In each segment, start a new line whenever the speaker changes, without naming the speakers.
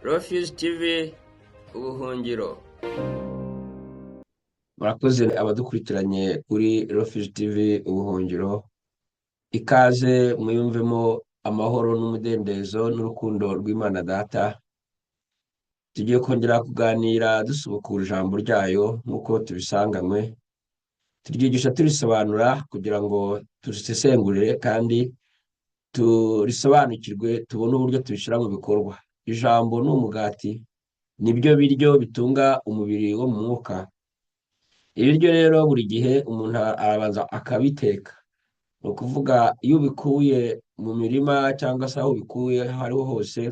Refuge TV ubuhungiro.
Murakoze abadukurikiranye kuri Refuge TV ubuhungiro, ikaze mwiyumvemo amahoro n'umudendezo n'urukundo rw'Imana Data. Tugiye kongera kuganira dusubukura ijambo ryayo nk'uko tubisanganywe, turyigisha turisobanura kugira ngo turisesengurire kandi turisobanukirwe, tubone uburyo tubishyira mu bikorwa. Ijambo ni umugati, nibyo biryo bitunga umubiri wo mu mwuka. Ibiryo rero buri gihe umuntu arabanza akabiteka, ni ukuvuga iyo ubikuye mu mirima cyangwa se aho ubikuye aho ariho hose,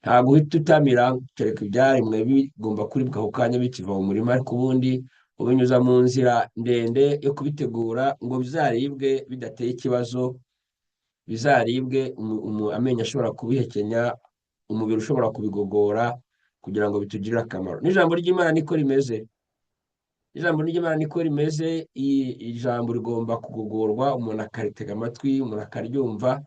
ntabwo uhita utamira kereka ibyaremwe bigomba kuribwa ako kanya bikiva mu murima, ariko ubundi ubinyuza mu nzira ndende yo kubitegura ngo bizaribwe bidateye ikibazo, bizaribwe amenyo ashobora kubihekenya, umubiri ushobora kubigogora kugira ngo bitugirire akamaro. N'ijambo ry'Imana niko rimeze. Ijambo ry'Imana niko rimeze, ijambo rigomba kugogorwa, umuntu akaritega amatwi, umuntu akaryumva,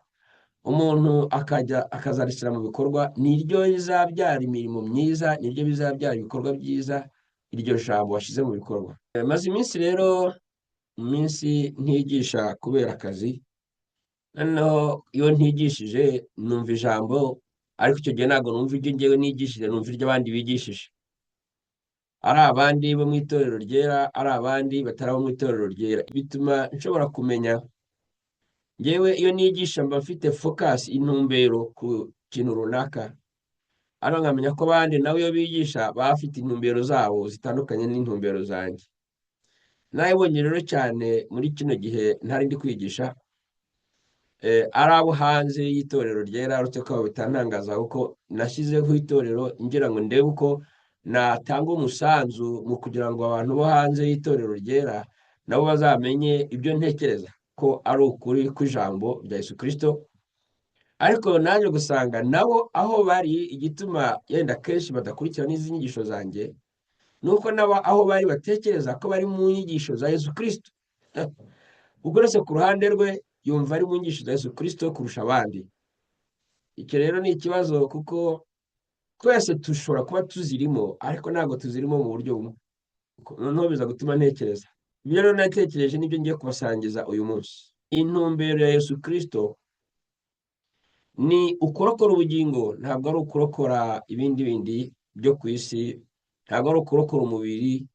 umuntu akajya akazarishyira mu bikorwa, niryo rizabyara imirimo myiza, niryo bizabyara ibikorwa byiza, iryo jambo washyize mu bikorwa. Maze iminsi rero, mu minsi ntigisha kubera akazi, noneho iyo ntigishije numva ijambo, ariko icyo gihe ntabwo numva iryo ngewe nigishije, numva iryo abandi bigishije. Ari abandi bo mu itorero ryera, ari abandi batari abo mu itorero ryera. Bituma nshobora kumenya, ngewe iyo nigisha mba mfite focus, intumbero ku kintu runaka, ariko nkamenya ko abandi nabo iyo bigisha baba bafite intumbero zabo zitandukanye n'intumbero zanjye. Nabibonye rero cyane muri kino gihe ntari ndi kwigisha, ari abo hanze y'itorero ryera, uretse ko bitantangaza kuko nashyizeho itorero ngira ngo ndebe uko natanga umusanzu mu kugira ngo abantu bo hanze y'itorero ryera nabo bazamenye ibyo ntekereza ko ari ukuri kw'ijambo rya Yesu Kristo. Ariko naje gusanga nabo aho bari, igituma yenda kenshi badakurikira n'izi nyigisho zanjye, ni uko nabo aho bari batekereza ko bari mu nyigisho za Yesu Kristo. Ubwo uretse ku ruhande rwe yumva ari mu nyigisho za Yesu Kristo kurusha abandi. Icyo rero ni ikibazo, kuko twese dushobora kuba tuzirimo, ariko ntabwo tuzirimo mu buryo bumwe. Noneho biza gutuma ntekereza. Ibyo rero natekereje nibyo ngiye kubasangiza uyu munsi. Intumbero ya Yesu Kristo ni ukurokora ubugingo, ntabwo ari ukurokora ibindi bindi byo ku isi, ntabwo ari ukurokora umubiri.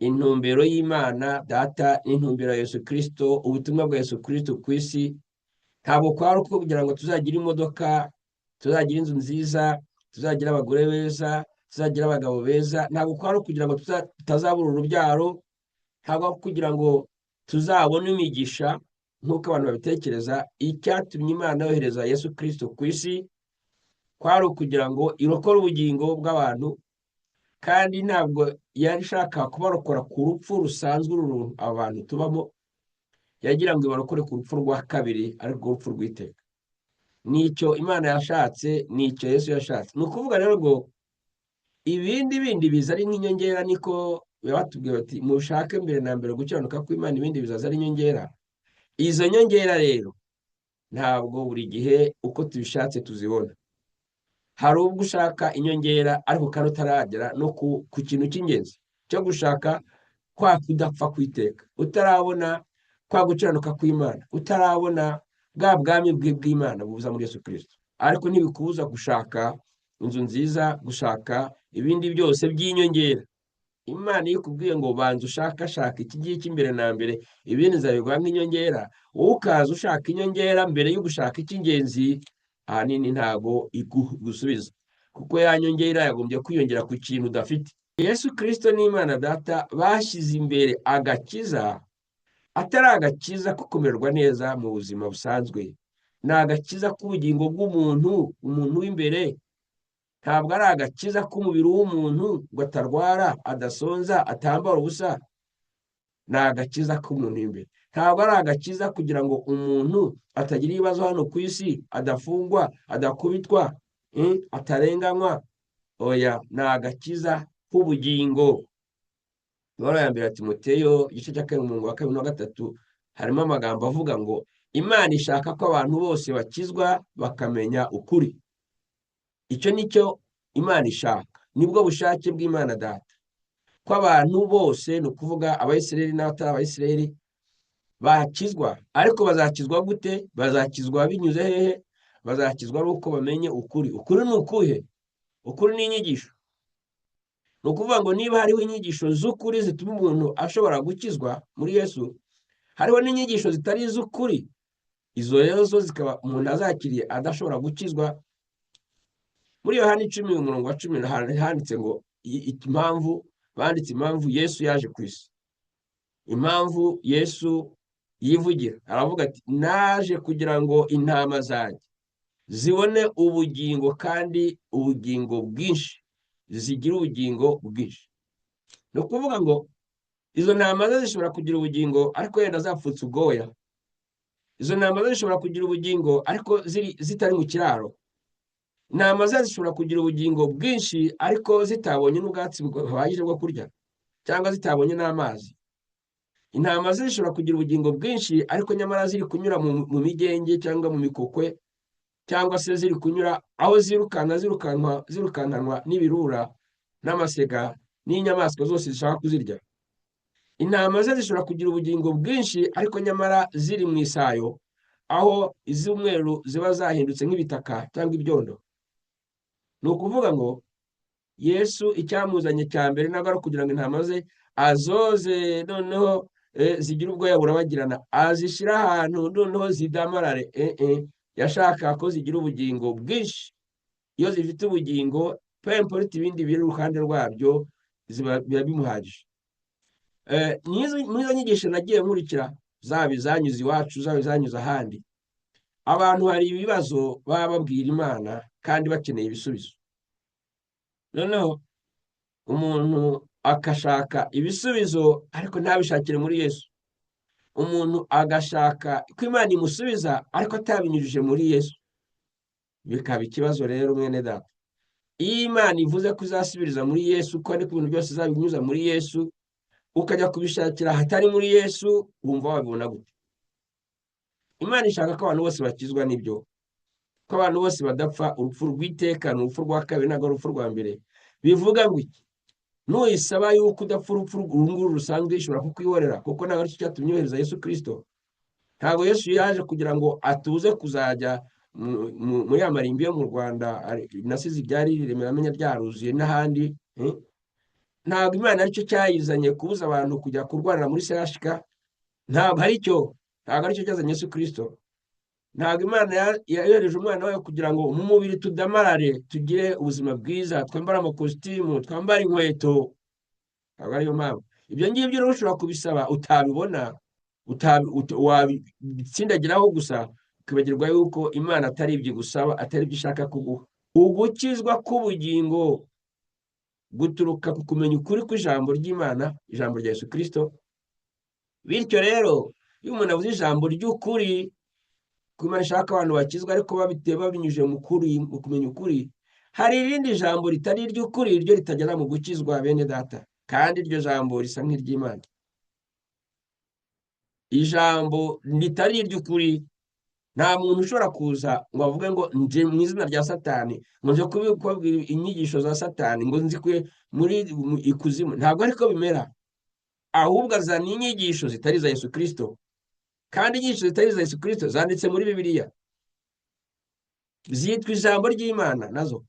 Intumbero y'Imana Data n'intumbero ya Yesu Kristo, ubutumwa bwa Yesu Kristo ku isi, ntabwo kwari uko kugira ngo tuzagire imodoka, tuzagire inzu nziza, tuzagire abagore beza, tuzagire abagabo beza, ntabwo kwari ukugira ngo tutazabura urubyaro, ntabwo ari kugira ngo tuzabone imigisha nk'uko abantu babitekereza. Icyatumye Imana yohereza Yesu Kristo ku isi kwari ukugira ngo irokore ubugingo bw'abantu, kandi ntabwo yari ishaka kubarokora ku rupfu rusanzwe uru abantu tubamo, yagira ngo ibarokore ku rupfu rwa kabiri, ariko urupfu rw'iteka. Nicyo Imana yashatse, nicyo Yesu yashatse. Ni ukuvuga rero ngo ibindi bindi biza ari nk'inyongera, niko batubwiye bati mushake mbere na mbere gukiranuka kw'Imana, ibindi bizaza ari inyongera. Izo nyongera rero ntabwo buri gihe uko tubishatse tuzibona. Hari ubwo ushaka inyongera ariko kandi utaragera no ku kintu cy'ingenzi cyo gushaka kwa kudapfa kwiteka, utarabona kwa gukiranuka kw'Imana, utarabona bwa bwami bw'Imana buza muri Yesu Kristo. Ariko ntibikubuza gushaka inzu nziza, gushaka ibindi byose by'inyongera. Imana iyo ikubwiye ngo banza ushakashaka iki ngiki mbere na mbere, ibindi nzabiguha nk'inyongera, wowe ukaza ushaka inyongera mbere yo gushaka icy'ingenzi, ahanini ntago igusubiza, kuko ya nyongera yagombye kwiyongera ku kintu udafite. Yesu Kristo n'Imana Data bashyize imbere agakiza, atari agakiza ko kumererwa neza mu buzima busanzwe, ni agakiza k'ubugingo bw'umuntu, umuntu w'imbere. Ntabwo ari agakiza k'umubiri w'umuntu ngo atarwara, adasonza, atambara ubusa, ni agakiza k'umuntu w'imbere. Ntabwo ari agakiza kugira ngo umuntu atagira ibibazo hano ku isi, adafungwa, adakubitwa, atarenganywa. Oya, ni agakiza k'ubugingo. Ibaruwa ya mbere ya Timoteyo igice cya kabiri umurongo wa kabiri na gatatu harimo amagambo avuga ngo Imana ishaka ko abantu bose bakizwa bakamenya ukuri. Icyo ni cyo Imana ishaka, nibwo bushake bw'Imana Data, ko abantu bose, ni ukuvuga Abayisiraheli n'abatari Abayisiraheli, bakizwa. Ariko bazakizwa gute? Bazakizwa binyuze hehe? Bazakizwa ari uko bamenye ukuri. Ukuri ni ukuhe? Ukuri ni inyigisho. Ni ukuvuga ngo niba hariho inyigisho z'ukuri zituma umuntu ashobora gukizwa muri Yesu, hariho n'inyigisho zitari iz'ukuri, izo rero zo zikaba umuntu azakiriye adashobora gukizwa. Muri Yohani 10 umurongo wa 10 handitse ngo impamvu banditse, impamvu Yesu yaje ku isi, impamvu Yesu yivugira, aravuga ati: "Naje kugira ngo intama zanjye zibone ubugingo, kandi ubugingo bwinshi, zigire ubugingo bwinshi." Ni ukuvuga ngo izo ntama ze zishobora kugira ubugingo ariko wenda zapfutse ubwoya. Izo ntama ze zishobora kugira ubugingo ariko zitari mu kiraro. Intama ze zishobora kugira ubugingo bwinshi ariko zitabonye n'ubwatsi buhagije bwo kurya, cyangwa zitabonye n'amazi. Intama ze zishobora kugira ubugingo bwinshi ariko nyamara ziri kunyura mu migenge cyangwa mu mikokwe, cyangwa se ziri kunyura aho zirukanka, zirukankanwa n'ibirura n'amasega n'inyamaswa zose zishaka kuzirya. Intama ze zishobora kugira ubugingo bwinshi ariko nyamara ziri mu isayo, aho iz'umweru ziba zahindutse nk'ibitaka cyangwa ibyondo. Ni ukuvuga ngo Yesu icyamuzanye cya mbere ntabwo ari ukugira ngo intama ze azoze noneho zigire ubwoya burabagirana, azishyire ahantu noneho zidamarare. Yashaka ko zigira ubugingo bwinshi. Iyo zifite ubugingo, peu importe ibindi biri iruhande rwabyo, biba bimuhagije. Muri izo nyigisho nagiye nkurikira, zaba izanyuze iwacu, zaba izanyuze ahandi, abantu hari ibibazo baba babwira Imana kandi bakeneye ibisubizo. Noneho umuntu agashaka ibisubizo ariko ntabishakire muri Yesu. Umuntu agashaka ko Imana imusubiza ariko atabinyujije muri Yesu, bikaba ikibazo. Rero mwene data, iyo Imana ivuze ko izasubiriza muri Yesu, ko ariko ibintu byose izabinyuza muri Yesu, ukajya kubishakira ahatari muri Yesu, wumva wabibona gute? Imana ishaka ko abantu bose bakizwa, n'ibyo, ko abantu bose badapfa urupfu rw'iteka. Ni urupfu rwa kabiri, ntabwo ari urupfu rwa mbere. Bivuga ngo iki? Nuyisaba yuko udapfa urupfu uru nguru rusanzwe, ishobora kukwihorera, kuko ntabwo aricyo cyatumye yohereza Yesu Kirisito. Ntabwo Yesu yaje kugira ngo atuze kuzajya muri ya marimbi yo mu Rwanda nasize ibyari Remera amenya byaruzuye n'ahandi. Ntabwo Imana aricyo cyayizanye kubuza abantu kujya kurwanira muri sehashika. Ntabwo aricyo, ntabwo aricyo cyazanye Yesu Kirisito. Ntabwo Imana yohereje umwana wayo kugira ngo mu mubiri tudamarare, tugire ubuzima bwiza, twambare amakositimu, twambare inkweto. Ntabwo ariyo mpamvu. Ibyo ngibyo rero ushobora kubisaba utabibona, wabitsindagiraho gusa, ukibagirwa yuko Imana atari ibyo igusaba, atari ibyo ishaka kuguha. Ugukizwa k'ubugingo guturuka ku kumenya ukuri kw'ijambo ry'Imana, ijambo rya Yesu Kirisito. Bityo rero iyo umuntu avuze ijambo ry'ukuri, ko Imana ishaka abantu bakizwa ariko babinyujije mu kuri, mu kumenya ukuri, hari irindi jambo ritari iry'ukuri ryo ritagera mu gukizwa, bene data, kandi iryo jambo risa nk'iry'Imana. Ijambo ritari iry'ukuri, nta muntu ushobora kuza ngo avuge ngo nje mu izina rya Satani, ngo nje kubabwira inyigisho za Satani, ngo nzikuye muri ikuzimu. Ntabwo ariko bimera. Ahubwo azana inyigisho zitari iza Yesu Kirisito, kandi inyigisho zitari iza Yesu Kirisito zanditse muri Bibiliya, zitwa ijambo ry'Imana nazo.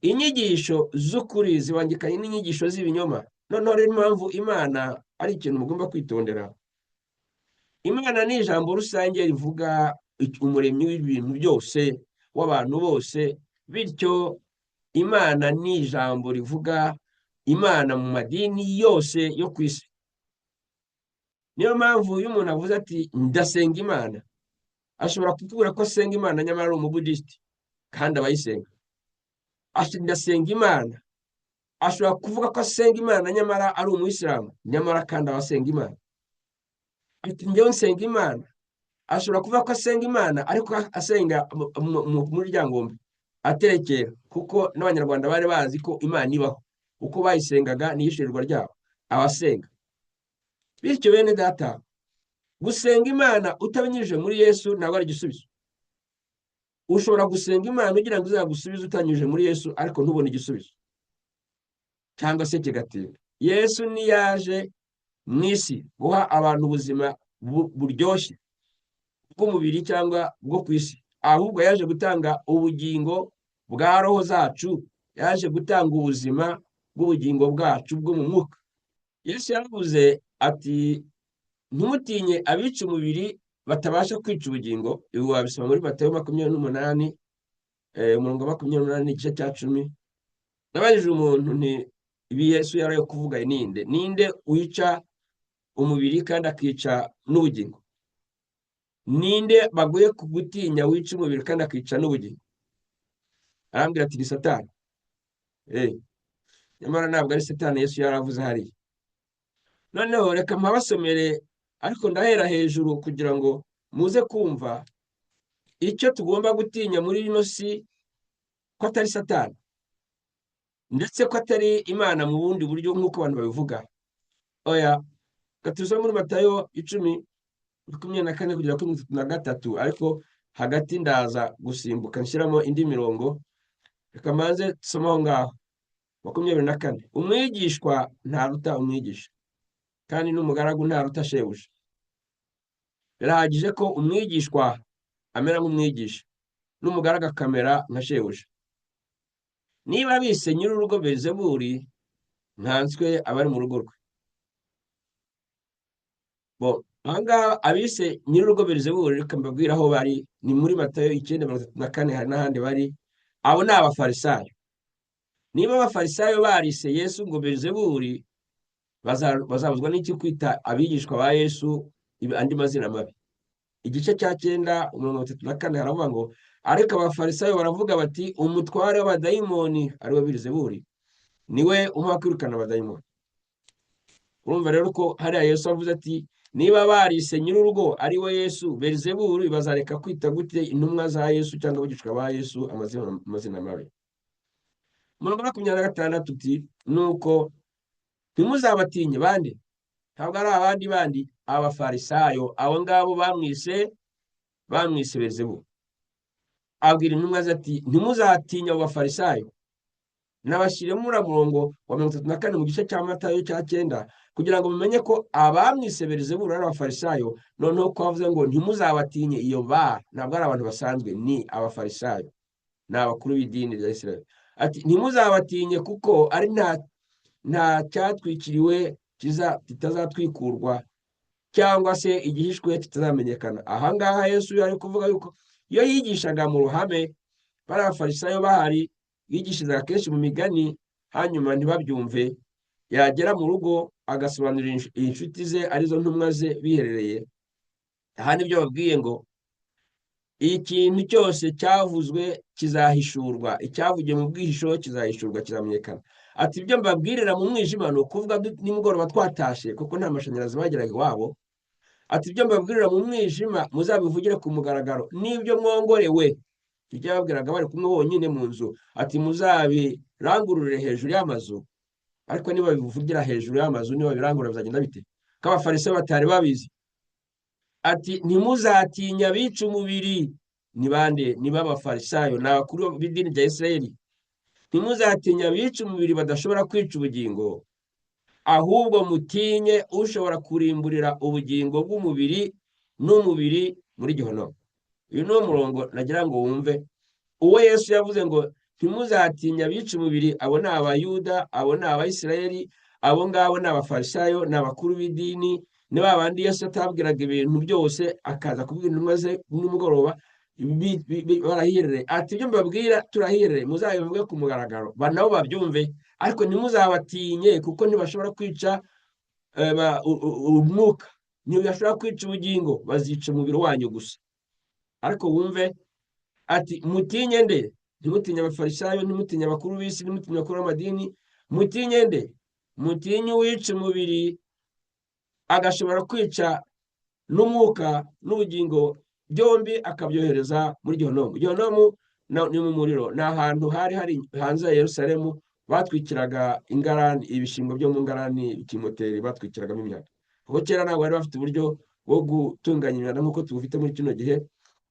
Inyigisho z'ukuri zibangikanye n'inyigisho z'ibinyoma. Noneho rero impamvu Imana ari ikintu mugomba kwitondera, Imana ni ijambo rusange rivuga umuremyi w'ibintu byose, w'abantu bose. Bityo Imana ni ijambo rivuga Imana mu madini yose yo ku isi. Niyo mpamvu iyo umuntu avuze ati ndasenga Imana, ashobora kukubwira ko asenga Imana nyamara ari umubudisiti kandi abayisenga. Ati ndasenga Imana, ashobora kuvuga ko asenga Imana nyamara ari umuyisilamu, nyamara kandi aba asenga Imana. Ati njyewe nsenga Imana, ashobora kuvuga ko asenga Imana ariko asenga muri Ryangombe aterekera, kuko n'Abanyarwanda bari bazi ko Imana ibaho, uko bayisengaga n'iyishyurirwa ryabo abasenga. Bityo bene data, gusenga Imana utabinyujije muri Yesu ntabwo ari igisubizo. Ushobora gusenga Imana ugira ngo izagusubize utanyujije muri Yesu, ariko ntubone igisubizo cyangwa se kigatinda. Yesu ntiyaje mu isi guha abantu ubuzima buryoshye bw'umubiri cyangwa bwo ku isi, ahubwo yaje gutanga ubugingo bwa roho zacu, yaje gutanga ubuzima bw'ubugingo bwacu bwo mu mwuka. Yesu yaravuze ati ntimutinye abica umubiri batabasha kwica ubugingo. Ibi wabisoma muri Matayo 28, umurongo wa 28 igice cya 10. Nabajije umuntu nti ibi Yesu yari ari kuvuga ninde? Ninde wica umubiri kandi akica n'ubugingo? Ninde baguye kugutinya wica umubiri kandi akica n'ubugingo? Arambwira ati ni Satani. Nyamara ntabwo ari Satani Yesu yaravuze hariya. Noneho reka mpabasomere, ariko ndahera hejuru kugira ngo muze kumva icyo tugomba gutinya muri ino si, ko atari Satani, ndetse ko atari Imana mu bundi buryo nk'uko abantu babivuga. Oya, reka tuzome muri Matayo 10, 24 kugera kuri 33, ariko hagati ndaza gusimbuka nshyiramo indi mirongo. Reka mbanze tusome aho ngaho 24. Umwigishwa ntaruta umwigisha, kandi n'umugaragu ntaruta shebuja. Birahagije ko umwigishwa amera nk'umwigisha, n'umugaragu akamera nka shebuja. Niba bise nyir'urugo Belizebuli, nkanswe abari mu rugo rwe. Bo ahangaha abise nyir'urugo Belizebuli, reka mbabwire aho bari, ni muri Matayo 9, 34, hari n'ahandi bari. Abo ni abafarisayo. Niba abafarisayo barise Yesu ngo Belizebuli, bazabuzwa n'iki kwita abigishwa ba Yesu andi mazina mabi? Igice cya 9 umurongo wa 34 haravuga ngo ariko abafarisayo baravuga bati umutware w'abadayimoni ari we Belizebuli niwe umuha kwirukana abadayimoni. Urumva rero ko hariya Yesu avuze ati niba barise nyir'urugo ari we Yesu Belizebuli, bazareka kwita gute intumwa za Yesu cyangwa abigishwa ba Yesu amazina mabi? Umurongo wa 26 uti nuko ntimuzabatinye. Bande? Ntabwo ari abandi bandi, abafarisayo abo ngabo bamwise Belizebuli. Abwira intumwa ze ati ntimuzatinye abo bafarisayo. Nabashyiremo uriya murongo wa 34 mu gice cya Matayo cya 9, kugira ngo mumenye ko abamwise Belizebuli ari abafarisayo. Noneho ko avuze ngo ntimuzabatinye, iyo ba ntabwo ari abantu basanzwe, ni abafarisayo, ni abakuru b'idini rya Isirayeli. Ati ntimuzabatinye kuko ari nta cyatwikiriwe kitazatwikurwa, cyangwa se igihishwe kitazamenyekana. Aha ngaha Yesu yari kuvuga yuko iyo yigishaga mu ruhame bari abafarisayo bahari, yigishirizaga kenshi mu migani, hanyuma ntibabyumve. Yagera mu rugo agasobanurira inshuti ze arizo ntumwa ze biherereye. Aha nibyo babwiye ngo ikintu cyose cyavuzwe kizahishurwa, icyavugiwe mu bwihisho kizahishurwa, kizamenyekana. Ati ibyo mbabwirira mu mwijima, ni ukuvuga nimugoroba twatashe, kuko nta mashanyarazi bageraga iwabo. Ati ibyo mbabwirira mu mwijima muzabivugire ku mugaragaro, n'ibyo mwongorewe, ibyo yababwiraga bari kumwe bonyine mu nzu, ati muzabirangurure hejuru y'amazu. Ariko niba bivugira hejuru y'amazu, niba birangurura bizagenda bite? Ko abafarisayo batari babizi. Ati ntimuzatinye abica umubiri. Ni bande? Ni b'abafarisayo, ni abakuru b'idini rya Isirayeli. Ntimuzatinye abica umubiri badashobora kwica ubugingo, ahubwo mutinye ushobora kurimburira ubugingo bw'umubiri n'umubiri muri gihonomu. Uyu ni umurongo nagira ngo wumve. Uwo Yesu yavuze ngo ntimuzatinye abica umubiri, abo ni abayuda, abo ni abayisirayeli, abo ngabo ni abafarisayo, ni abakuru b'idini, ni ba bandi Yesu atabwiraga ibintu byose akaza kubwira intumwa ze nimugoroba barahiherereye. Ati ibyo mbabwira turahiherereye, muzabivuge ku mugaragaro nabo babyumve, ariko ntimuzabatinye kuko ntibashobora kwica umwuka, ntibashobora kwica ubugingo, bazica umubiri wanyu gusa. Ariko wumve ati mutinye nde? Ntimutinye abafarisayo, ntimutinye abakuru b'isi, ntimutinye abakuru b'amadini. Mutinye nde? Mutinye uwica umubiri agashobora kwica n'umwuka n'ubugingo byombi, akabyohereza muri gihonomu. Gihonomu ni mu muriro, ni ahantu hari hari hanze ya Yerusalemu batwikiraga ingarani, ibishingwe byo mu ngarani, ikimoteri batwikiragamo imyanda. Kuko kera ntabwo bari bafite uburyo bwo gutunganya imyanda nk'uko tubufite muri kino gihe.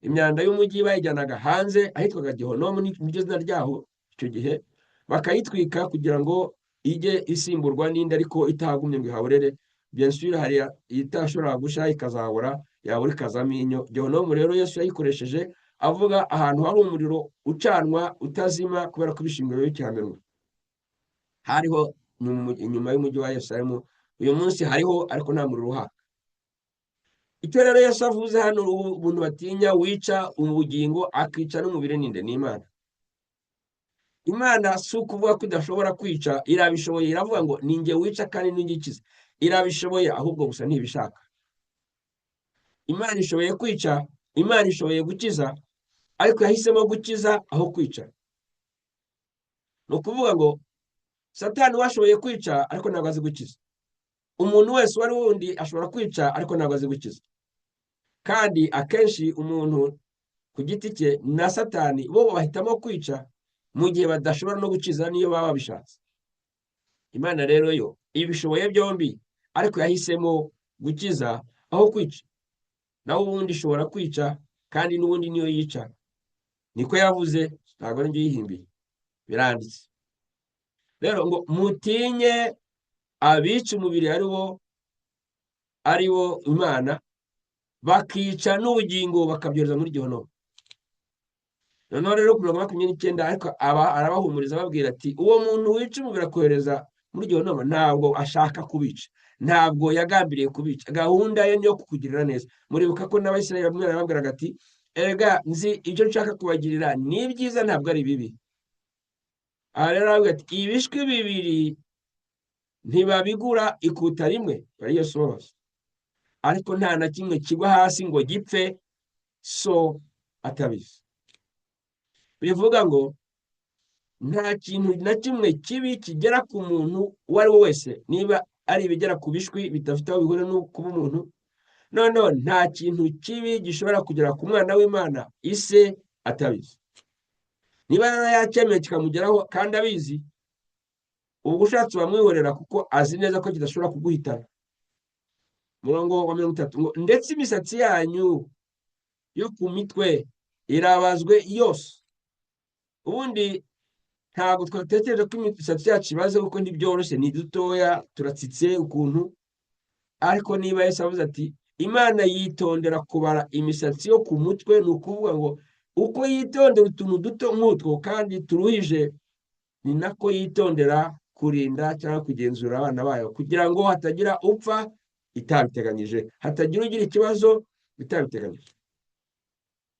Imyanda y'umujyi bayijyanaga hanze ahitwaga Gihonomu, niryo zina ryaho icyo gihe, bakayitwika kugira ngo ijye isimburwa n'indi ariko itahagumye ngo ihaborere. Bien sûr, hari itashobora gushya ikazabora, yabura ikazamo inyo. Gihonomu rero Yesu yayikoresheje avuga ahantu hari umuriro ucanwa utazima, kubera ko ibishingwe biba bikihamenwa. Hariho inyuma y'umujyi wa Yerusalemu, uyu munsi hariho ariko nta muriro uhaka. Icyo rero Yesu avuze hano, umuntu batinya wica ubugingo akica n'umubiri ninde? Ni Imana. Imana si ukuvuga ko idashobora kwica, irabishoboye. Iravuga ngo ni njye wica kandi n'ingikiza, irabishoboye, ahubwo gusa ntibishaka. Imana ishoboye kwica, Imana ishoboye gukiza, ariko yahisemo gukiza aho kwica. Ni ukuvuga ngo Satani we ashoboye kwica ariko ntabwo azi gukiza. Umuntu wese uwo ari wundi ashobora kwica ariko ntabwo azi gukiza. Kandi akenshi umuntu ku giti cye na Satani bo bahitamo kwica mu gihe badashobora no gukiza niyo baba babishatse. Imana rero yo ibishoboye byombi, ariko yahisemo gukiza aho kwica. Naho ubundi ishobora kwica, kandi n'ubundi niyo yica. Niko yavuze, ntabwo ari njye uyihimbiye, biranditse. Rero ngo mutinye abica umubiri ari bo Imana, bakica n'ubugingo bakabyohereza muri Gihonomu. Noneho rero ku 29, ariko aba arabahumuriza, ababwira ati uwo muntu wica umubiri akohereza muri Gihonomu ntabwo ashaka kubica, ntabwo yagambiriye kubica, gahunda ye niyo kukugirira neza. Muribuka ko n'Abayisiraheli bamwe barababwiraga ati erega nzi ibyo nshaka kubagirira ni ibyiza, ntabwo ari bibi. Aha rero aravuga ati ibishwi bibiri ntibabigura ikuta rimwe, bari Yesu babaza, ariko nta na kimwe kigwa hasi ngo gipfe so atabizi. Bivuga ngo nta kintu na kimwe kibi kigera ku muntu uwo ari we wese, niba ari ibigera ku bishwi bidafite aho bihuriye no kuba umuntu, noneho nta kintu kibi gishobora kugera ku mwana w'Imana ise atabizi. Niba rero yacyemeye kikamugeraho kandi abizi, ubwo ushatse wamwihorera kuko azi neza ko kidashobora kuguhitana. Murongo wa 30 ngo ndetse imisatsi yanyu yo ku mitwe irabazwe yose. Ubundi ntabwo twatekereje ko imisatsi yacu ibaze, kuko ntibyoroshye, ni dutoya, turatsitse ukuntu. Ariko niba Yesu avuze ati Imana yitondera kubara imisatsi yo ku mutwe, ni ukuvuga ngo uko yitondera utuntu duto nk'utwo kandi turuhije, ni nako yitondera kurinda cyangwa kugenzura abana bayo kugira ngo hatagira upfa itabiteganyije, hatagira ugira ikibazo itabiteganyije.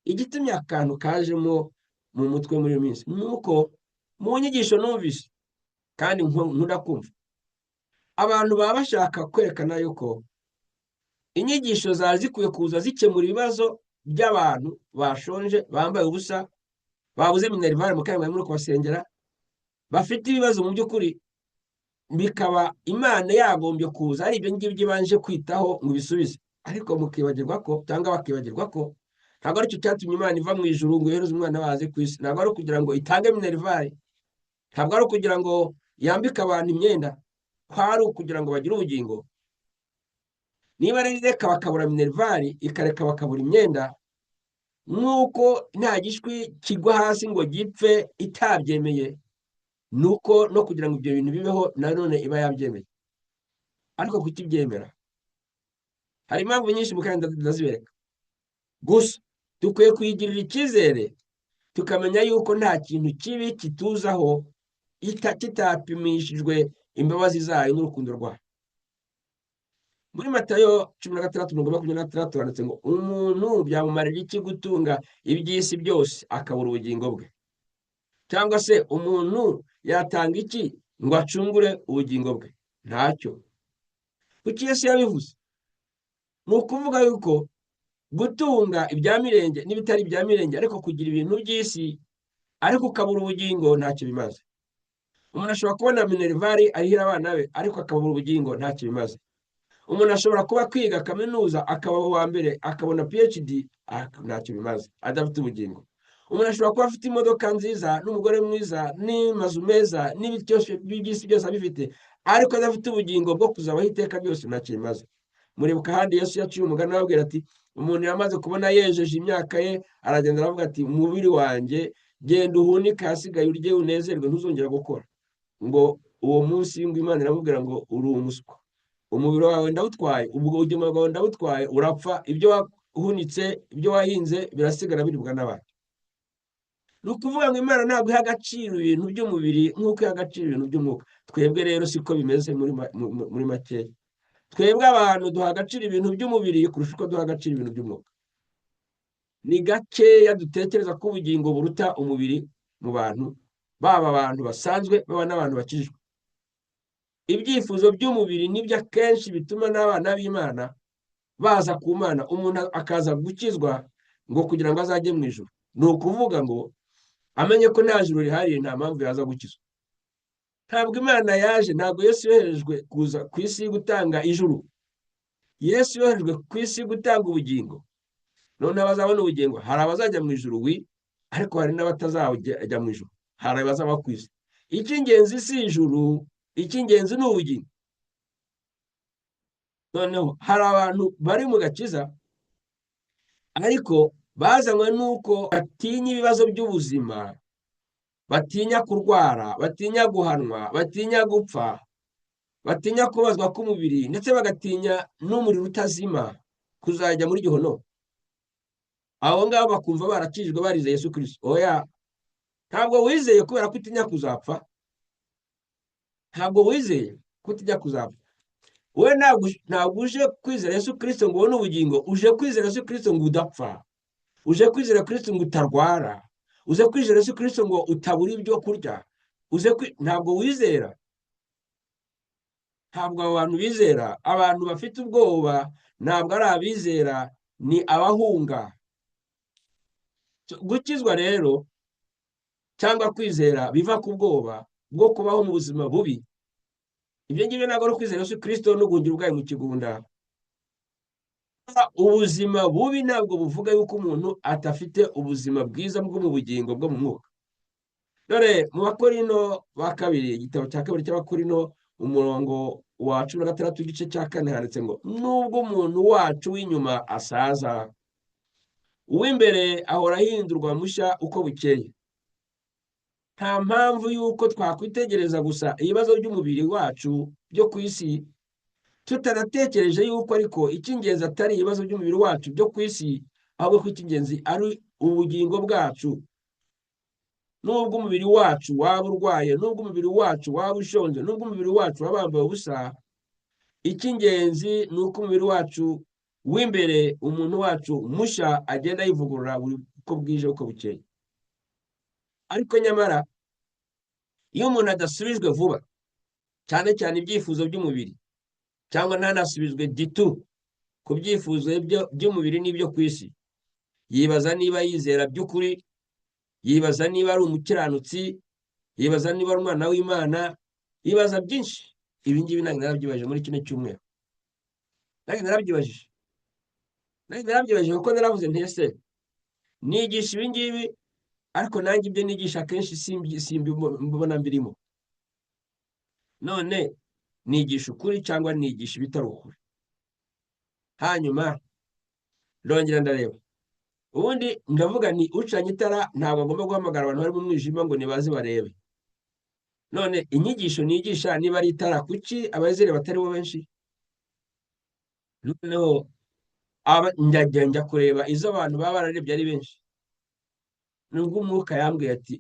Igitumye akantu kajemo mu mutwe muri iyo minsi ni uko mu nyigisho numvise kandi nkunda kumva, abantu baba bashaka kwerekana yuko inyigisho zari zikwiye kuza zikemura ibibazo by'abantu bashonje, bambaye ubusa, babuze minerval mu kanya muri kubasengera, bafite ibibazo mu by'ukuri, bikaba Imana yagombye kuza ari ibyo ngibyo ibanje kwitaho ngo ibisubize. Ariko mukibagirwa ko, cyangwa bakibagirwa ko ntabwo aricyo cyatumye Imana iva mu ijuru ngo yohereze umwana wayo ku isi. Ntabwo ari ukugira ngo itange minerval, ntabwo ari ukugira ngo yambike abantu imyenda, kwari ukugira ngo bagire ubugingo. Niba rero ireka bakabura minerval, ikareka bakabura imyenda, nk'uko nta gishwi kigwa hasi ngo gipfe itabyemeye, nuko no kugira ngo ibyo bintu bibeho nanone iba yabyemeye. Ariko kukibyemera hari impamvu nyinshi, kandi ndazibereka. Gusa dukwiye kuyigirira icyizere, tukamenya yuko nta kintu kibi kituzaho kitapimishijwe imbabazi zayo n'urukundo rwayo. Muri Matayo 16:26 handitse ngo umuntu byamumarira iki gutunga iby'isi byose akabura ubugingo bwe? Cyangwa se umuntu yatanga iki ngo acungure ubugingo bwe? Ntacyo. Kuki Yesu yabivuze? Ni ukuvuga yuko gutunga ibya mirenge n'ibitari ibya mirenge, ariko kugira ibintu by'isi ariko ukabura ubugingo, ntacyo bimaze. Umuntu ashobora kubona minerval arihira abana be, ariko akabura ubugingo, ntacyo bimaze. Umuntu ashobora kuba kwiga kaminuza akaba uwa mbere, akabona PhD, ntacyo bimaze adafite ubugingo. Umuntu ashobora kuba afite imodoka nziza n'umugore mwiza n'amazu meza n'ibyo by'isi byose abifite, ariko adafite ubugingo bwo kuzabaho iteka byose, ntacyo bimaze. Muribuka ahandi Yesu yaciye umugani arababwira ati umuntu yamaze kubona yejeje imyaka ye, aragenda aravuga ati umubiri wanjye genda uhunike ahasigaye urye unezerwe, ntuzongera gukora. Ngo uwo munsi ngo Imana iramubwira ngo uri umuswa, umubiri wawe ndawutwaye, ubwo ubuzima bwawe ndawutwaye, urapfa, ibyo wahunitse, ibyo wahinze birasigara biribwa n'abandi. Ni ukuvuga ngo Imana ntabwo iha agaciro ibintu by'umubiri nk'uko iha agaciro ibintu by'umwuka. Twebwe rero siko bimeze muri makeya. Twebwe abantu duha agaciro ibintu by'umubiri kurusha uko duha agaciro ibintu by'umwuka. Ni gakeya dutekereza ko ubugingo buruta umubiri mu bantu, baba abantu basanzwe, baba n'abantu bakijijwe. Ibyifuzo by'umubiri nibyo akenshi bituma n'abana b'Imana baza ku Mana, umuntu akaza gukizwa ngo kugira ngo azajye mu ijuru. Ni ukuvuga ngo amenye ko nta juru rihari, nta mpamvu yaza gukizwa. Ntabwo Imana yaje, ntabwo Yesu yoherejwe kuza ku isi gutanga ijuru. Yesu yoherejwe ku isi gutanga ubugingo. None abazabona ubugingo, hari abazajya mu ijuru wi, ariko hari n'abatazajya mu ijuru, hari abazaba ku isi. Icy'ingenzi si ijuru, icy'ingenzi ni ubugingo. Noneho hari abantu bari mu gakiza, ariko bazanywe n'uko batinya ibibazo by'ubuzima, batinya kurwara, batinya guhanwa, batinya gupfa, batinya kubazwa k'umubiri, ndetse bagatinya n'umuriro utazima, kuzajya muri gihono. Abo ngabo bakumva barakijijwe barizeye Yesu Kristo. Oya, ntabwo wizeye kubera ko utinya kuzapfa, ntabwo wizeye ko utinya kuzapfa. Wowe ntabwo uje kwizera Yesu Kristo ngo ubone ubugingo, uje kwizera Yesu Kristo ngo udapfa, uje kwizera Kristo ngo utarwara, uje kwizera Yesu Kristo ngo utabura ibyo kurya, ntabwo wizera. Ntabwo abo bantu bizera. Abantu bafite ubwoba ntabwo ari abizera, ni abahunga. Gukizwa rero cyangwa kwizera biva ku bwoba bwo kubaho mu buzima bubi. Ibyo ngibyo ntabwo ari ukwizera Yesu Kristo no guhungira ubwayo mu kigunda. Ubuzima bubi ntabwo buvuga yuko umuntu atafite ubuzima bwiza bwo mu bugingo bwo mu mwuka. Dore mu Bakorino ba kabiri, igitabo cya kabiri cy'Abakorino, umurongo wa 16 igice cya 4, handitse ngo nubwo umuntu wacu w'inyuma asaza, uw'imbere ahora ahindurwa mushya uko bukeye. Nta mpamvu y'uko twakwitegereza gusa ibibazo by'umubiri wacu byo ku isi, tutanatekereje yuko ariko icy'ingenzi atari ibibazo by'umubiri wacu byo ku isi, ahubwo ko icy'ingenzi ari ubugingo bwacu. Nubwo umubiri wacu waba urwaye, nubwo umubiri wacu waba ushonje, nubwo umubiri wacu waba wambaye ubusa, icy'ingenzi ni uko umubiri wacu w'imbere, umuntu wacu mushya, agenda yivugurura buri uko bwije uko bukeye. Ariko nyamara iyo umuntu adasubijwe vuba, cyane cyane ibyifuzo by'umubiri, cyangwa ntanasubizwe gitu ku byifuzo by'umubiri n'ibyo ku isi, yibaza niba yizera by'ukuri, yibaza niba ari umukiranutsi, yibaza niba ari umwana w'Imana, yibaza byinshi. Ibi ngibi nanjye narabyibajije muri kino cyumweru. Nanjye narabyibajije. Nanjye narabyibajije kuko naravuze nti ese nigisha ibi ngibi, ariko nanjye ibyo nigisha akenshi simbibona mbirimo. None nigisha ukuri cyangwa nigisha ibitari ukuri? Hanyuma ndongera ndareba. Ubundi ndavuga nti ucanye itara ntabwo agomba guhamagara abantu bari mu mwijima ngo nibaze barebe. None inyigisho nigisha niba ari itara, kuki abazireba batari bo benshi? Noneho njya kureba izo abantu baba bararebye ari benshi. Nubwo umwuka yambwiye ati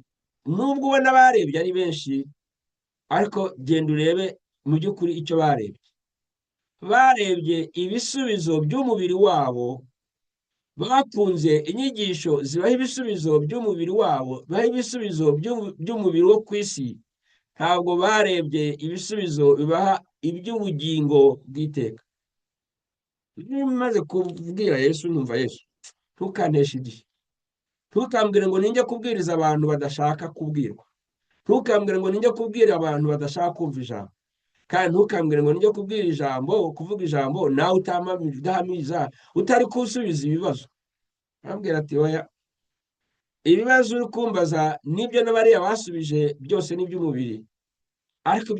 nubwo ubona barebye ari benshi, ariko genda urebe mu by'ukuri icyo barebye. Barebye ibisubizo by'umubiri wabo, bakunze inyigisho zibaha ibisubizo by'umubiri wabo, baha ibisubizo by'umubiri wo ku isi. Ntabwo barebye ibisubizo bibaha iby'ubugingo bw'iteka. Maze kubwira Yesu, numva Yesu, ntukanteshe igihe, ntukambwire ngo ninjye kubwiriza abantu badashaka kubwirwa, ntukambwire ngo ninjye kubwira abantu badashaka kumva ijambo, kandi ntukambwire ngo ninjye kubwira ijambo, kuvuga ijambo nawe udahamiriza, utari kusubiza ibibazo. Arambwira ati oya, ibibazo uri kumbaza nibyo n'abariya basubije byose ni iby'umubiri, ariko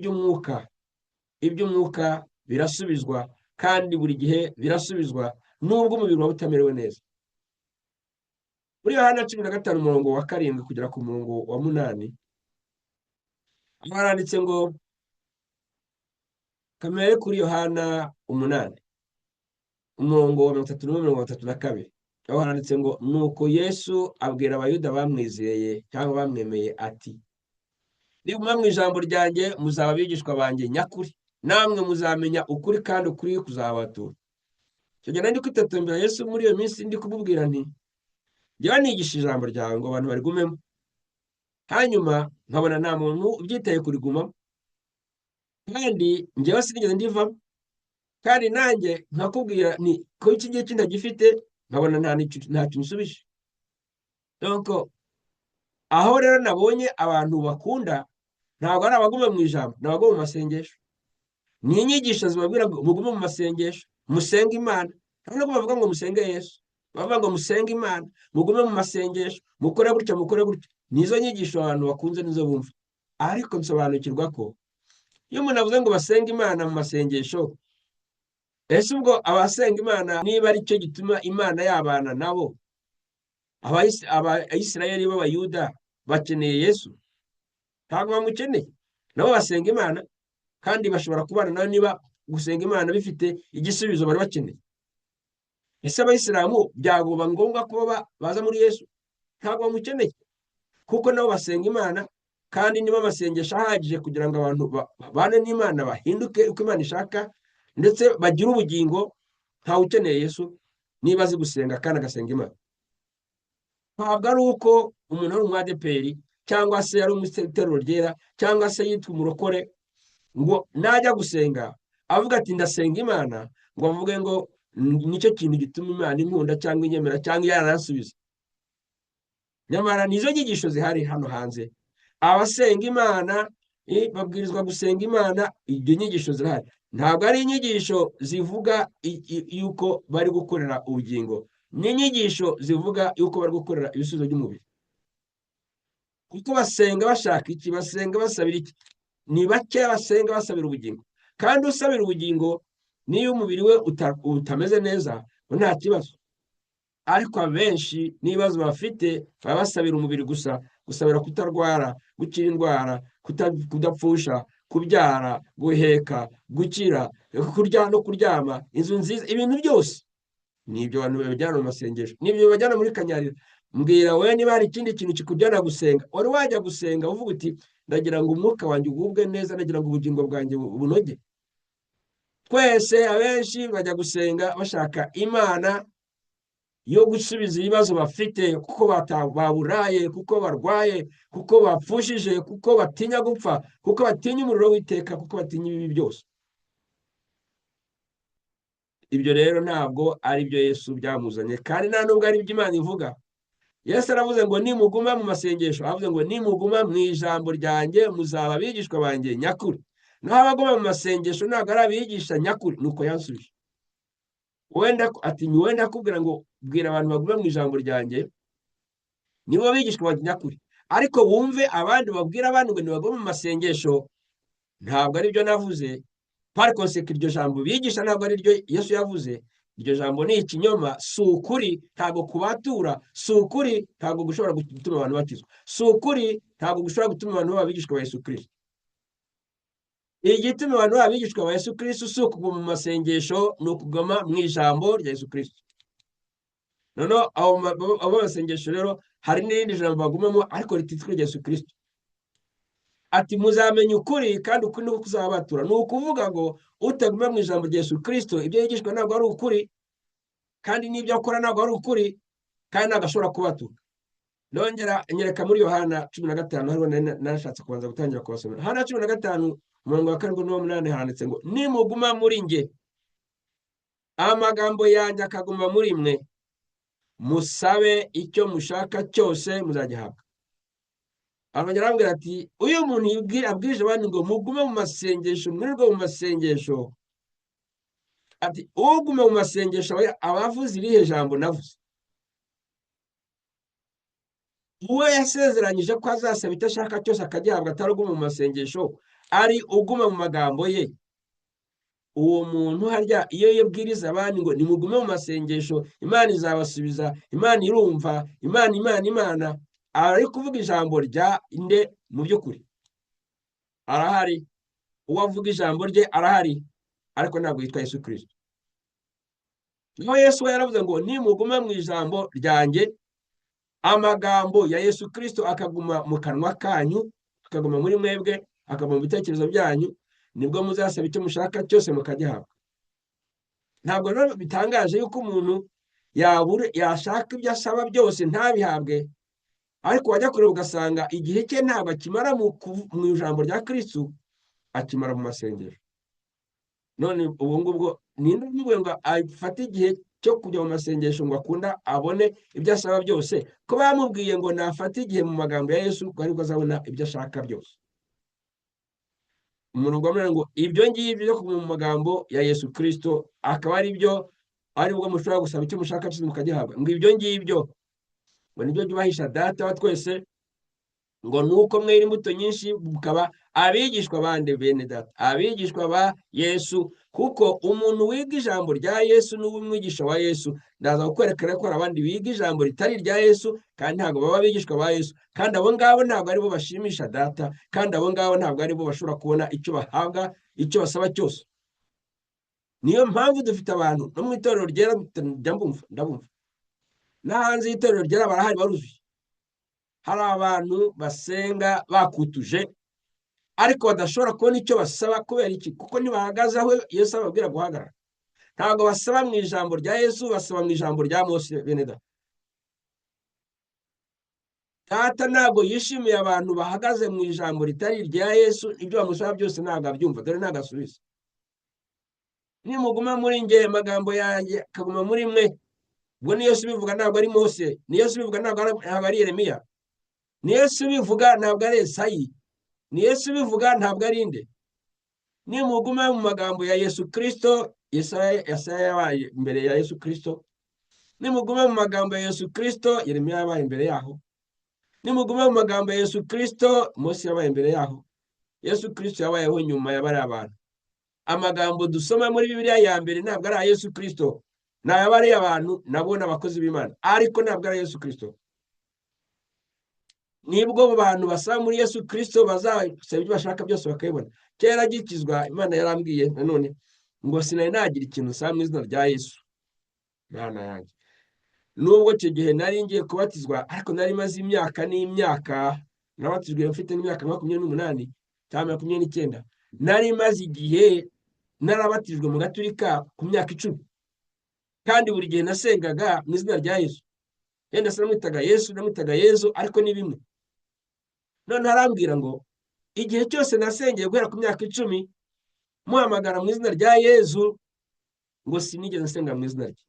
iby'umwuka birasubizwa Kandi buri gihe birasubizwa nubwo umubiri waba utamerewe neza. Muri Yohana 15 umurongo wa 7 kugera ku murongo wa 8, aho haranditse ngo kamere kuri Yohana 8 umurongo wa 31, 32, aho haranditse ngo: "Nuko Yesu abwira Abayuda bamwizeye cyangwa bamwemeye ati: 'Niguma mu ijambo ryanjye muzaba abigishwa banjye nyakuri, namwe muzamenya ukuri kandi ukuri kuzabatura.'" Icyo gihe nari ndi kwitotombera Yesu muri iyo minsi, ndi kumubwira nti: "Njyewe nigisha ijambo ryawe ngo abantu barigumemo, hanyuma nkabona nta muntu ubyitaye kurigumamo, kandi njyewe sinigeze ndivamo, kandi nanjye nkakubwira ni ko iki ngiki ndagifite, nkabona ntacyo unsubije." Donc aho rero nabonye abantu bakunda ntabwo ari abaguma mu ijambo, ni abaguma mu masengesho. Ni inyigisho zibabwira ngo mugume mu masengesho, musenge Imana. Nta nubwo bavuga ngo musenge Yesu, bavuga ngo musenge Imana, mugume mu masengesho, mukore gutya, mukore gutya. Nizo nyigisho abantu bakunze, nizo bumva. Ariko nsobanukirwa ko iyo umuntu avuze ngo basenge Imana mu masengesho, ese ubwo abasenga Imana niba ari cyo gituma Imana yabana nabo, Abayisirayeli b'Abayuda bakeneye Yesu? Ntabwo bamukeneye. Nabo basenga Imana kandi bashobora kubana nawe niba gusenga Imana bifite igisubizo bari bakeneye. Ese Abayisilamu byagoba ngombwa ko baza muri Yesu? Ntabwo bamukeneye, kuko nabo basenga Imana, kandi niba amasengesho ahagije kugira ngo abantu babane n'Imana, bahinduke uko Imana ishaka, ndetse bagire ubugingo, ntawe ukeneye Yesu niba azi gusenga kandi agasenga Imana. Ntabwo ari uko umuntu ari umwadeperi cyangwa se ari umuteruro ryera cyangwa se yitwa umurokore ngo najya gusenga avuga ati: "Ndasenga Imana," ngo avuge ngo nicyo kintu gituma Imana inkunda cyangwa inyemera cyangwa yaranasubiza. Nyamara nizo nyigisho zihari hano hanze. Abasenga Imana babwirizwa gusenga Imana. Ibyo nyigisho zirahari, ntabwo ari inyigisho zivuga yuko bari gukorera ubugingo, ni inyigisho zivuga yuko bari gukorera ibisubizo by'umubiri. Kuko basenga bashaka iki? Basenga basabira iki? Ni bakeya basenga basabira ubugingo. Kandi usabira ubugingo, niyo umubiri we utameze neza nta kibazo. Ariko abenshi n'ibibazo bafite baba basabira umubiri gusa, gusabira kutarwara, gukira indwara, kudapfusha, kubyara, guheka, gukira, kurya no kuryama, inzu nziza, ibintu byose. Ni ibyo abantu babijyana mu masengesho, ni ibyo babajyana muri kanyarira. Mbwira wowe niba hari ikindi kintu kikujyana gusenga. Wari wajya gusenga uvuga uti: "Ndagira ngo umwuka wanjye ugubwe neza, ndagira ngo ubugingo bwanjye bunoge"? Twese abenshi bajya gusenga bashaka Imana yo gusubiza ibibazo bafite, kuko baburaye, kuko barwaye, kuko bapfushije, kuko batinya gupfa, kuko batinya umuriro w'iteka, kuko batinya ibibi byose. Ibyo rero ntabwo ari byo Yesu byamuzanye, kandi nta nubwo ari byo Imana ivuga. Yesu aravuze ngo: "Nimuguma mu masengesho," aravuze ngo: "Nimuguma mu ijambo ryanjye muzaba abigishwa banjye nyakuri." Naho abaguma mu masengesho ntabwo ari abigisha nyakuri. Nuko yansubije wenda ati: "Wenda akubwira ngo bwira abantu baguma mu ijambo ryanjye nibo bigishwa banjye nyakuri, ariko wumve abandi babwira abandi ngo nibagume mu masengesho, ntabwo ari byo navuze." Par conséquent, iryo jambo bigisha ntabwo ari ryo Yesu yavuze. Iryo jambo ni ikinyoma, si ukuri, ntabwo kubatura, si ukuri, ntabwo gushobora gutuma abantu bakizwa, si ukuri, ntabwo gushobora gutuma abantu baba abigishwa ba Yesu Kirisito. Igituma abantu baba abigishwa ba Yesu Kirisito si ukuguma mu masengesho, ni ukuguma mu ijambo rya Yesu Kirisito. Noneho abo masengesho rero hari n'irindi jambo bagumamo ariko rititwa irya Yesu Kirisito. Ati: "Muzamenya ukuri kandi ukuri niko kuzabatura." Ni ukuvuga ngo utaguma mu ijambo rya Yesu Kirisito, ibyo yigishwa ntabwo ari ukuri, kandi n'ibyo akora ntabwo ari ukuri, kandi ntabwo ashobora kubatura. Nongera nyereka muri Yohana 15, hariho narashatse kubanza gutangira kubasomera. Yohana 15 umurongo wa 7 n'uwa 8, handitse ngo: "Nimuguma muri nge, amagambo yanjye akaguma muri mwe, musabe icyo mushaka cyose muzagihabwa." Arongera arambwira ati: "Uyu muntu abwirije abandi ngo mugume mu masengesho, mwirirwe mu masengesho," ati: "Ugume mu masengesho aba avuze irihe jambo navuze?" Uwo yasezeranyije ko azasaba icyo ashaka cyose akagihabwa, atari uguma mu masengesho, ari uguma mu magambo ye. Uwo muntu harya iyo yabwiriza abandi ngo nimugume mu masengesho, Imana izabasubiza, Imana irumva, Imana, Imana, Imana, ari kuvuga ijambo rya nde? Mu by'ukuri arahari, uwo avuga ijambo rye arahari, ariko ntabwo yitwa Yesu Kirisito. Naho Yesu we yaravuze ngo nimuguma mu ijambo ryanjye, amagambo ya Yesu Kirisito akaguma mu kanwa kanyu, akaguma muri mwebwe, akaguma mu bitekerezo byanyu, nibwo muzasaba icyo mushaka cyose mukagihabwa. Ntabwo rero bitangaje yuko umuntu yashaka ibyo asaba byose ntabihabwe, ariko wajya kureba ugasanga igihe cye ntabwo akimara mu ijambo rya Kristo, akimara mu masengesho. None ubu ngubwo ninde umubwiye ngo afate igihe cyo kujya mu masengesho ngo akunda abone ibyo asaba byose, ko bamubwiye ngo nafate igihe mu magambo ya Yesu ngo aribwo azabona ibyo ashaka byose? Umurongo wa munani ngo ibyo ngibyo byo kuguma mu magambo ya Yesu Kristo akaba ari byo aribwo mushobora gusaba icyo mushaka cyose mukagihabwa. Ngo ibyo ngibyo ngo nibyo byubahisha Data wa twese, ngo nuko mwera imbuto nyinshi mukaba abigishwa bande? Bene Data, abigishwa ba Yesu. Kuko umuntu wiga ijambo rya Yesu n'uba umwigisha wa Yesu. Ndaza kukwereka ko hari abandi biga ijambo ritari irya Yesu kandi ntabwo baba abigishwa ba Yesu, kandi abo ngabo ntabwo aribo bashimisha Data, kandi abo ngabo ntabwo aribo bashobora kubona icyo bahabwa, icyo basaba cyose. Niyo mpamvu dufite abantu no mu itorero ryera, ndabumva no hanze y'itorero ryera barahari, baruzuye. Hari abantu basenga bakutuje ariko badashobora kubona icyo basaba. Kubera iki? Kuko ntibahagaze aho Yesu ababwira guhagarara. Ntabwo basaba mu ijambo rya Yesu, basaba mu ijambo rya Mose. Bene Data, Data ntabwo yishimiye abantu bahagaze mu ijambo ritari irya Yesu. Ibyo bamusaba byose ntabwo abyumva, dore ntabwo asubiza. Nimuguma muri nge, amagambo yanjye akaguma muri mwe. Ubwo ni Yesu ubivuga, ntabwo ari Mose. Ni Yesu ubivuga, ntabwo ari Yeremiya. Ni Yesu ubivuga, ntabwo ari Esayi. Ni Yesu ubivuga, ntabwo ari inde. Nimuguma mu magambo ya Yesu Kristo, Yesaya yabaye imbere ya Yesu Kristo. Nimuguma mu magambo ya Yesu Kristo, Yeremiya yabaye imbere yaho. Nimuguma mu magambo ya Yesu Kristo, Mose yabaye imbere yaho. Yesu Kristo yabayeho nyuma ya bariya bantu. Amagambo dusoma muri Bibiliya ya mbere ntabwo ari aya Yesu Kristo, ni aya bariya bantu, nabo ni abakozi b'Imana, ariko ntabwo ari Yesu Kristo. Nibwo abo bantu basaba muri Yesu Kristo bazasaba ibyo bashaka byose bakabibona. Kera gikizwa, Imana yarambwiye nanone ngo sinari nagira ikintu nsaba mu izina rya Yesu. Imana yanjye, nubwo icyo gihe nari ngiye kubatizwa, ariko nari maze imyaka n'imyaka, nabatijwe mfite n'imyaka 28 cyangwa 29, nari maze igihe narabatijwe mu gaturika ku myaka 10, kandi buri gihe nasengaga mu izina rya Yesu. Yenda se namwitaga Yesu, namwitaga Yezu, ariko ni bimwe. None arambwira ngo igihe cyose nasengeye guhera ku myaka 10 muhamagara mu izina rya Yezu, ngo sinigeze nsenga mu izina rye.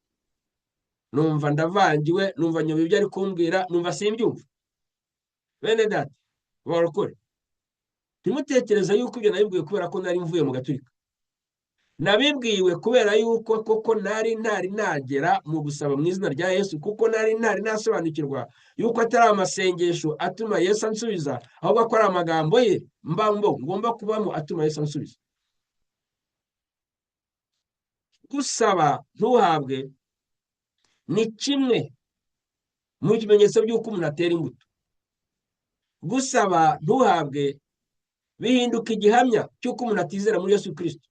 Numva ndavangiwe, numva nyoba ibyo ari kumbwira, numva simbyumva. Bene Data barokore, ntimutekereze yuko ibyo nabibwiwe kubera ko nari mvuye mu gaturika. Nabibwiwe kubera yuko koko nari ntari nagera mu gusaba mu izina rya Yesu, kuko nari ntari nasobanukirwa yuko atari amasengesho atuma Yesu ansubiza, ahubwo ko ari amagambo ye mbambo ngomba kubamo atuma Yesu ansubiza. Gusaba ntuhabwe ni kimwe mu bimenyetso by'uko umuntu atera imbuto. Gusaba ntuhabwe bihinduka igihamya cy'uko umuntu atizera muri Yesu Kristo.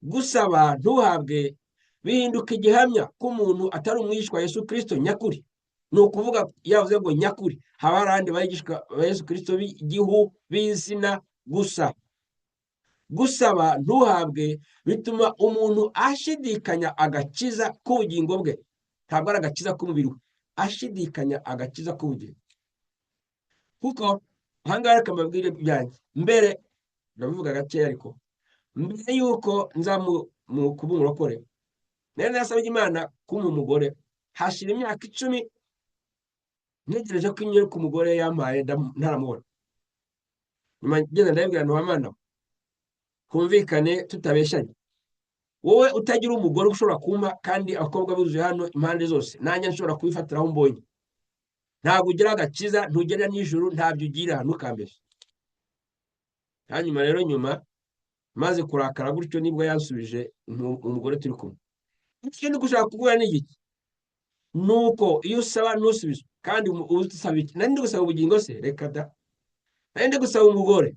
Gusaba ntuhabwe bihinduka igihamya ko umuntu atari umwigishwa wa Yesu Kristo nyakuri. Ni ukuvuga yavuze ngo nyakuri, haba hari abandi bigishwa ba Yesu Kristo b'igihu b'izina gusa. Gusaba ntuhabwe bituma umuntu ashidikanya agakiza k'ubugingo bwe. Ntabwo ari agakiza k'umubiri we, ashidikanya agakiza k'ubugingo. Kuko ahangaha reka mbabwire ibyanjye mbere, ndabivuga gakeya, ariko mbere yuko nza mu kuba umurokore, nari narasabye Imana kumpa umugore, hashira imyaka 10 ntegereje ko inyereka umugore yampaye, ntaramubona. Nyuma ngeze ndabibwira nti Mana, twumvikane tutabeshyanye, wowe utagira umugore ushobora kumpa, kandi abakobwa buzuye hano impande zose, nanjye nshobora kubifatira aho mbonye. Ntabwo ugira agakiza, ntugera n'ijuru, ntabyo ugira, ntukambeshye. Hanyuma rero nyuma Maze kurakara gutyo nibwo yansubije umugore turi kumwe. Icyo ndi gushaka kuvuga ni iki? Nuko iyo usaba ntusubizwe, kandi usaba iki? Nari ndi gusaba ubugingo se? Reka da. Nari ndi gusaba umugore,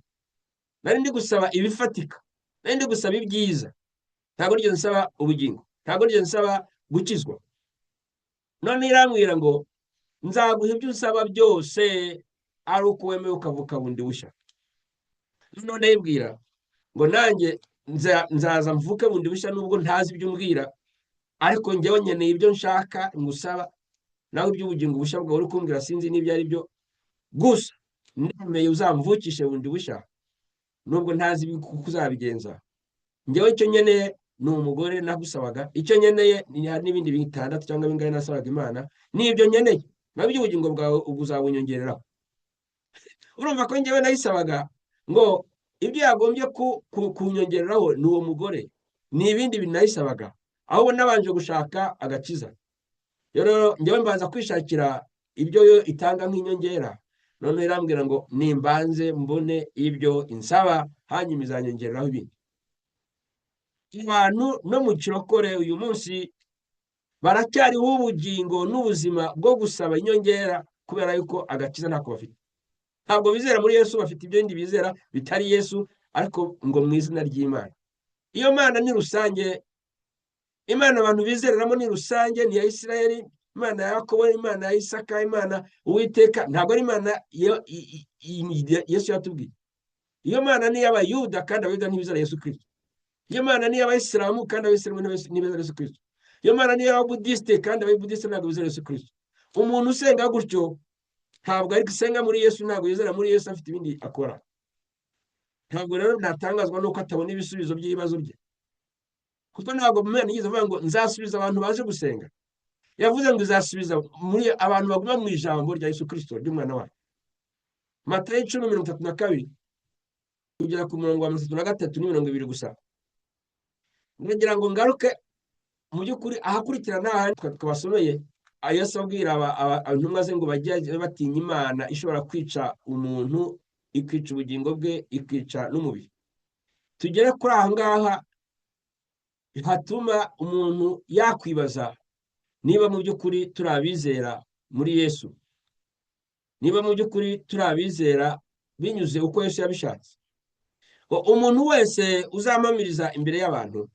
nari ndi gusaba ibifatika, nari ndi gusaba ibyiza. Ntabwo nigeze nsaba ubugingo, ntabwo nigeze nsaba gukizwa. None irambwira ngo nzaguha ibyo usaba byose ari uko wemeye ukavuka bundi bushya. None ndayibwira ngo nanjye nzaza mvuke bundi bushya, nubwo ntazi ibyo umbwira, ariko njyewe nkeneye ibyo nshaka ngusaba, nawe iby'ubugingo bushya bwawe uri kumbwira sinzi n'ibyo ari byo, gusa ndemeye uzamvukishe bundi bushya nubwo ntazi uko uzabigenza. Njyewe icyo nkeneye ni umugore nagusabaga, icyo nkeneye ni n'ibindi bitandatu cyangwa bingahe nasabaga Imana, n'ibyo nkeneye, nawe iby'ubugingo bwawe ubwo uzabunyongereraho. Urumva ko njyewe nayisabaga ngo ibyo yagombye kunyongereraho ni uwo mugore, ni ibindi bintu nayisabaga, ahubwo nabanje gushaka agakiza. Rero njyewe mbanza kwishakira ibyo yo itanga nk'inyongera, noneho irambwira ngo nimbanze mbone ibyo insaba, hanyuma izanyongereraho ibindi. Abantu no mu kirokore uyu munsi baracyariho ubugingo n'ubuzima bwo gusaba inyongera, kubera yuko agakiza ntako bafite. Ntabwo bizera muri Yesu, bafite ibyo bindi bizera bitari Yesu, ariko ngo mu izina ry'Imana. Iyo Mana ni rusange, Imana abantu bizereramo ni rusange, ni iya Isirayeli, Imana ya Yakobo, Imana ya Isaka, Imana Uwiteka, ntabwo ari Imana Yesu yatubwiye. Iyo Mana ni iy'Abayuda, kandi Abayuda ntibizera Yesu Kristo. Iyo Mana ni iy'Abayisilamu, kandi Abayisilamu ntibizera Yesu Kristo. Iyo Mana ni iy'Ababudisite, kandi Ababudisite ntabwo bizera Yesu Kristo. Umuntu usenga gutyo ntabwo ari gusenga muri Yesu, ntabwo yizera muri Yesu, afite ibindi akora. Ntabwo rero natangazwa nuko atabona ibisubizo by'ibibazo bye, kuko ntabwo Imana yigeze avuga ngo nzasubiza abantu baje gusenga. Yavuze ngo izasubiza muri abantu baguma mu ijambo rya Yesu Kristo ry'umwana wayo. Matayo 10:32 kugera ku murongo wa 33 na 20 gusa. Ndagira ngo ngaruke mu by'ukuri ahakurikirana n'ahandi twabasomeye. Yesu abwira intumwa ze ngo bajye batinya Imana ishobora kwica umuntu, ikica ubugingo bwe, ikica n'umubiri. Tugere kuri aha ngaha hatuma umuntu yakwibaza niba mu by'ukuri turi abizera muri Yesu, niba mu by'ukuri turi abizera binyuze uko Yesu yabishatse. Umuntu wese uzampamiriza imbere y'abantu,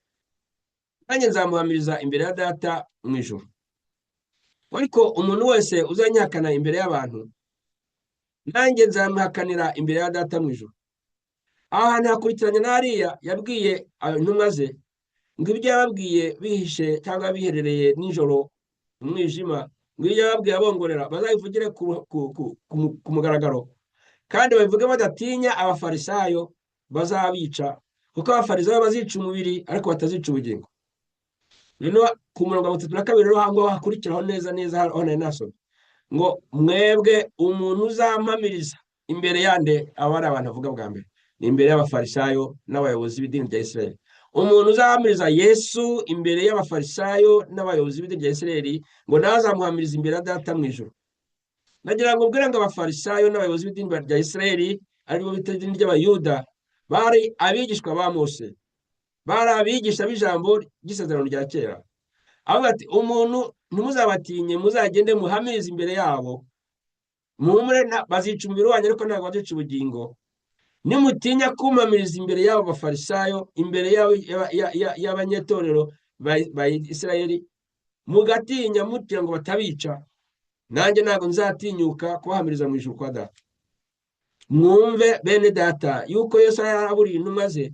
nanjye nzamuhamiriza imbere ya Data mu ijuru. Ariko umuntu wese uzanyihakana imbere y'abantu, nanjye nzamuhakanira imbere ya Data mu ijuru. Aha hantu hakurikiranye n'hariya yabwiye intumwa ze ngo ibyo yababwiye bihishe cyangwa biherereye nijoro mu mwijima, ngo ibyo yababwiye abongorera bazabivugire ku mugaragaro, kandi babivuge badatinya abafarisayo bazabica, kuko abafarisayo bazica umubiri ariko batazica ubugingo. Noneho ku murongo wa 32 rero aho hakurikiraho neza neza aho nari nasomye ngo mwebwe umuntu uzampamiriza imbere yande, aba ari abantu avuga bwa mbere ni imbere y'abafarisayo n'abayobozi b'idini rya Isirayeli. Umuntu uzahamiriza Yesu imbere y'abafarisayo n'abayobozi b'idini rya Isirayeli, ngo nawe azamuhamiriza imbere ya Data mu ijuru. Nagira ngo mbwire ngo abafarisayo n'abayobozi b'idini rya Isirayeli, aribo bita idini ry'Abayuda, bari abigishwa ba Mose, bari abigisha b'ijambo ry'isezerano rya kera. Avuga ati umuntu ntimuzabatinye, muzagende muhamirize imbere yabo, muhumure, bazica umubiri wanyu ariko ntabwo bazica ubugingo. Nimutinya kumpamiriza imbere y'abo bafarisayo, imbere y'abanyetorero ba Isirayeli, mugatinya mutya ngo batabica, nanjye ntabwo nzatinyuka kubahamiriza mu ijuru kwa Data. Mwumve bene Data yuko Yesu yaraburiye intumwa ze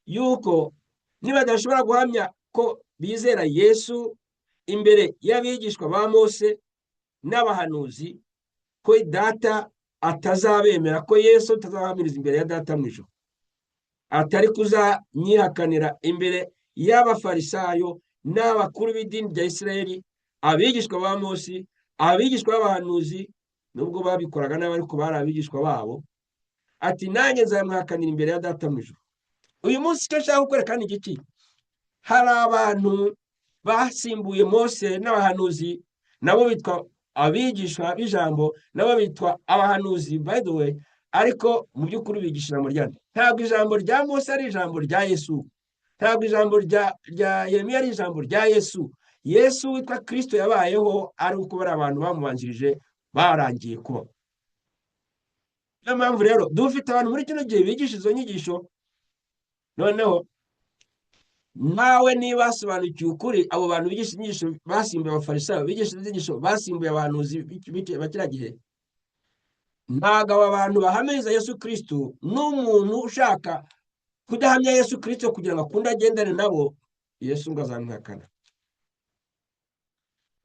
yuko nibadashobora guhamya ko bizera Yesu imbere y'abigishwa ba Mose n'abahanuzi, ko Data atazabemera, ko Yesu atazabahamiriza imbere ya Data mu ijuru, atari kuzanyihakanira imbere y'abafarisayo n'abakuru b'idini rya Isirayeli, abigishwa ba Mose, abigishwa b'abahanuzi, nubwo babikoraga nabi ariko bari abigishwa babo, ati nanjye nzamuhakanira imbere ya Data mu ijuru. Uyu munsi icyo nshaka kukwereka ni igiki? Hari abantu basimbuye Mose n'abahanuzi, nabo bitwa abigishwa b'ijambo, nabo bitwa abahanuzi by the way, ariko mu by'ukuri bigisha ijambo ryande. Ntabwo ijambo rya Mose ari ijambo rya Yesu, ntabwo ijambo rya Yeremiya ari ijambo rya Yesu. Yesu witwa Kristo yabayeho ari uko bari abantu bamubanjirije barangiye kubaho. Niyo mpamvu rero dufite abantu muri kino gihe bigisha izo nyigisho. Noneho nawe niba basobanukiwe ukuri, abo bantu bigisha inyigisho basimbuye abafarisayo, bigisha inyigisho basimbuye abahanuzi ba kiriya gihe. Ntabwo aba bantu bahamiriza Yesu Kristo, n'umuntu ushaka kudahamya Yesu Kristo kugira ngo akunde agendane nabo, Yesu ngo azamwihakana.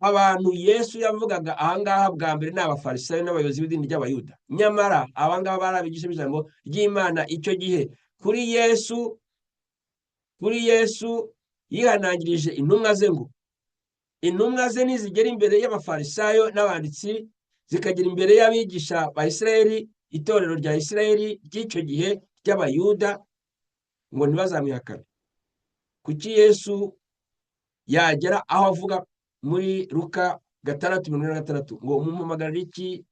Abantu Yesu yavugaga ahangaha bwa mbere ni abafarisayo n'abayobozi b'idini ry'Abayuda, nyamara abangaba bari abigisha b'ijambo ry'Imana icyo gihe. Kuri Yesu yihanangirije intumwa ze ngo intumwa ze nizigera imbere y'abafarisayo n'abanditsi, zikagera imbere y'abigisha ba Isirayeli, itorero rya Isirayeli ry'icyo gihe ry'Abayuda, ngo ntibazamwihakane. Kuki Yesu yagera aho avuga muri Luka 6:46 ngo mumpamagarira iki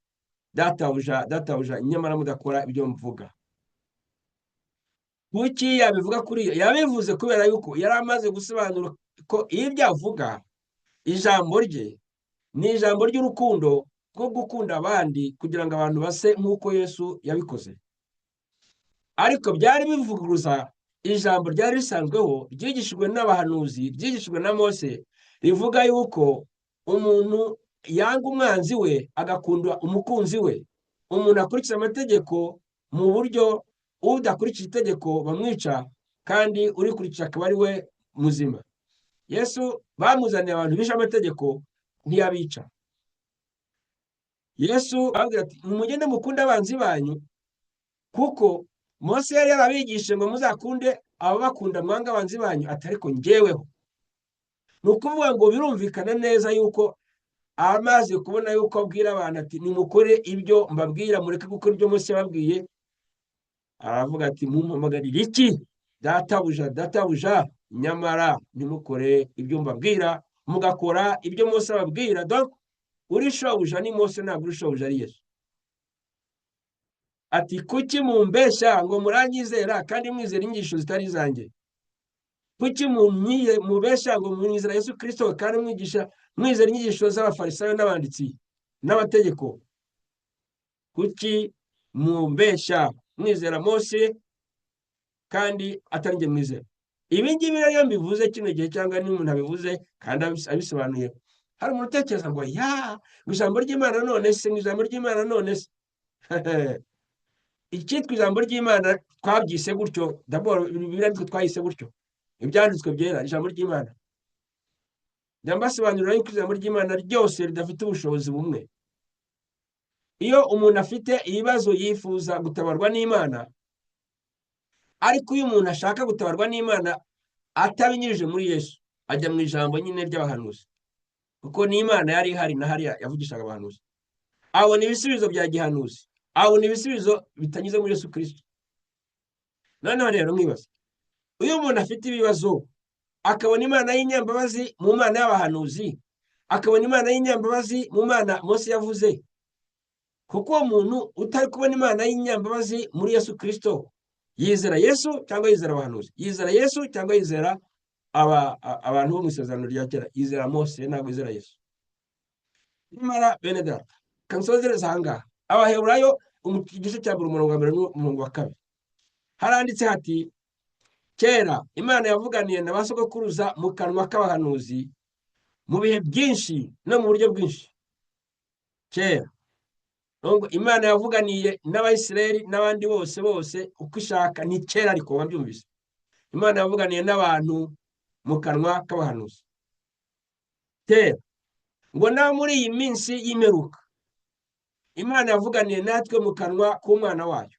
databuja, databuja, nyamara mudakora ibyo mvuga? Kuki yabivuga kuri yo? Yabivuze kubera yuko yari amaze gusobanura ko ibyo avuga, ijambo rye ni ijambo ry'urukundo rwo gukunda abandi, kugira ngo abantu base nk'uko Yesu yabikoze. Ariko byari bivuguruza ijambo ryari risanzweho, ryigishijwe n'abahanuzi, ryigishijwe na Mose, rivuga yuko umuntu yanga umwanzi we agakunda umukunzi we, umuntu akurikiza amategeko mu buryo udakurikije itegeko bamwica, kandi urikurikije akaba ari we muzima. Yesu bamuzaniye abantu bishe amategeko, ntiyabica. Yesu ababwira ati: "Mugende mukunde abanzi banyu, kuko Mose yari yarabigishije ngo muzakunde ababakunda, mwanga abanzi banyu." Ati: "Ariko njyeweho." Ni ukuvuga ngo birumvikana neza yuko amaze kubona yuko abwira abantu ati: "Nimukore ibyo mbabwira, mureke gukora ibyo Mose yababwiye," aravuga ati: "Mumpamagarira iki databuja, databuja, nyamara ntimukore ibyo mbabwira, mugakora ibyo Mose ababwira?" Donc uri shobuja ni Mose, ntabwo uri shobuja ari Yesu. Ati: "Kuki mumbeshya ngo muranyizera kandi mwizera inyigisho zitari izanjye? Kuki mubeshya ngo mwizera Yesu Kirisito kandi mwigisha mwizera inyigisho z'abafarisayo n'abanditsi n'abategeko? Kuki mumbeshya mwizera Mose kandi atari njye mwizera?" Ibi ngibi rero iyo mbivuze kino gihe, cyangwa n'umuntu abivuze kandi abisobanuye, hari umuntu utekereza ngo ya ngo ijambo ry'Imana, none se ngo ijambo ry'Imana, none se icyitwa ijambo ry'Imana twabyise gutyo? D'abord Bibiliya nitwe twayise gutyo, ibyanditswe byera, ijambo ry'Imana. Njya mbasobanurira yuko ijambo ry'Imana ryose ridafite ubushobozi bumwe. Iyo umuntu afite ibibazo yifuza gutabarwa n'Imana, ariko iyo umuntu ashaka gutabarwa n'Imana atabinyujije muri Yesu, ajya mu ijambo nyine ry'abahanuzi, kuko n'Imana yari ihari na hariya yavugishaga abahanuzi, abona ibisubizo bya gihanuzi, abona ibisubizo bitanyuze muri Yesu Kirisito. Noneho rero nkibaza, iyo umuntu afite ibibazo akabona Imana y'inyambabazi mu Mana y'abahanuzi, akabona Imana y'inyambabazi mu Mana Mose yavuze, kuko uwo muntu utari kubona Imana y'inyambabazi muri Yesu Kirisito, yizera Yesu cyangwa yizera abahanuzi? Yizera Yesu cyangwa yizera abantu bo mu isezerano rya kera? Yizera Mose, ntabwo yizera Yesu. Nyamara bene data, kansozereza aha ngaha. Abaheburayo igice cya mbere, umurongo wa mbere n'umurongo wa kabiri, haranditse hati: "Kera Imana yavuganiye na ba sogokuruza mu kanwa k'abahanuzi mu bihe byinshi no mu buryo bwinshi." Kera Imana yavuganiye n'Abayisiraheli n'abandi bose bose uko ishaka, ni kera, ariko wabyumvise, Imana yavuganiye n'abantu mu kanwa k'abahanuzi kera. Ngo naho muri iyi minsi y'imperuka Imana yavuganiye natwe mu kanwa k'umwana wayo,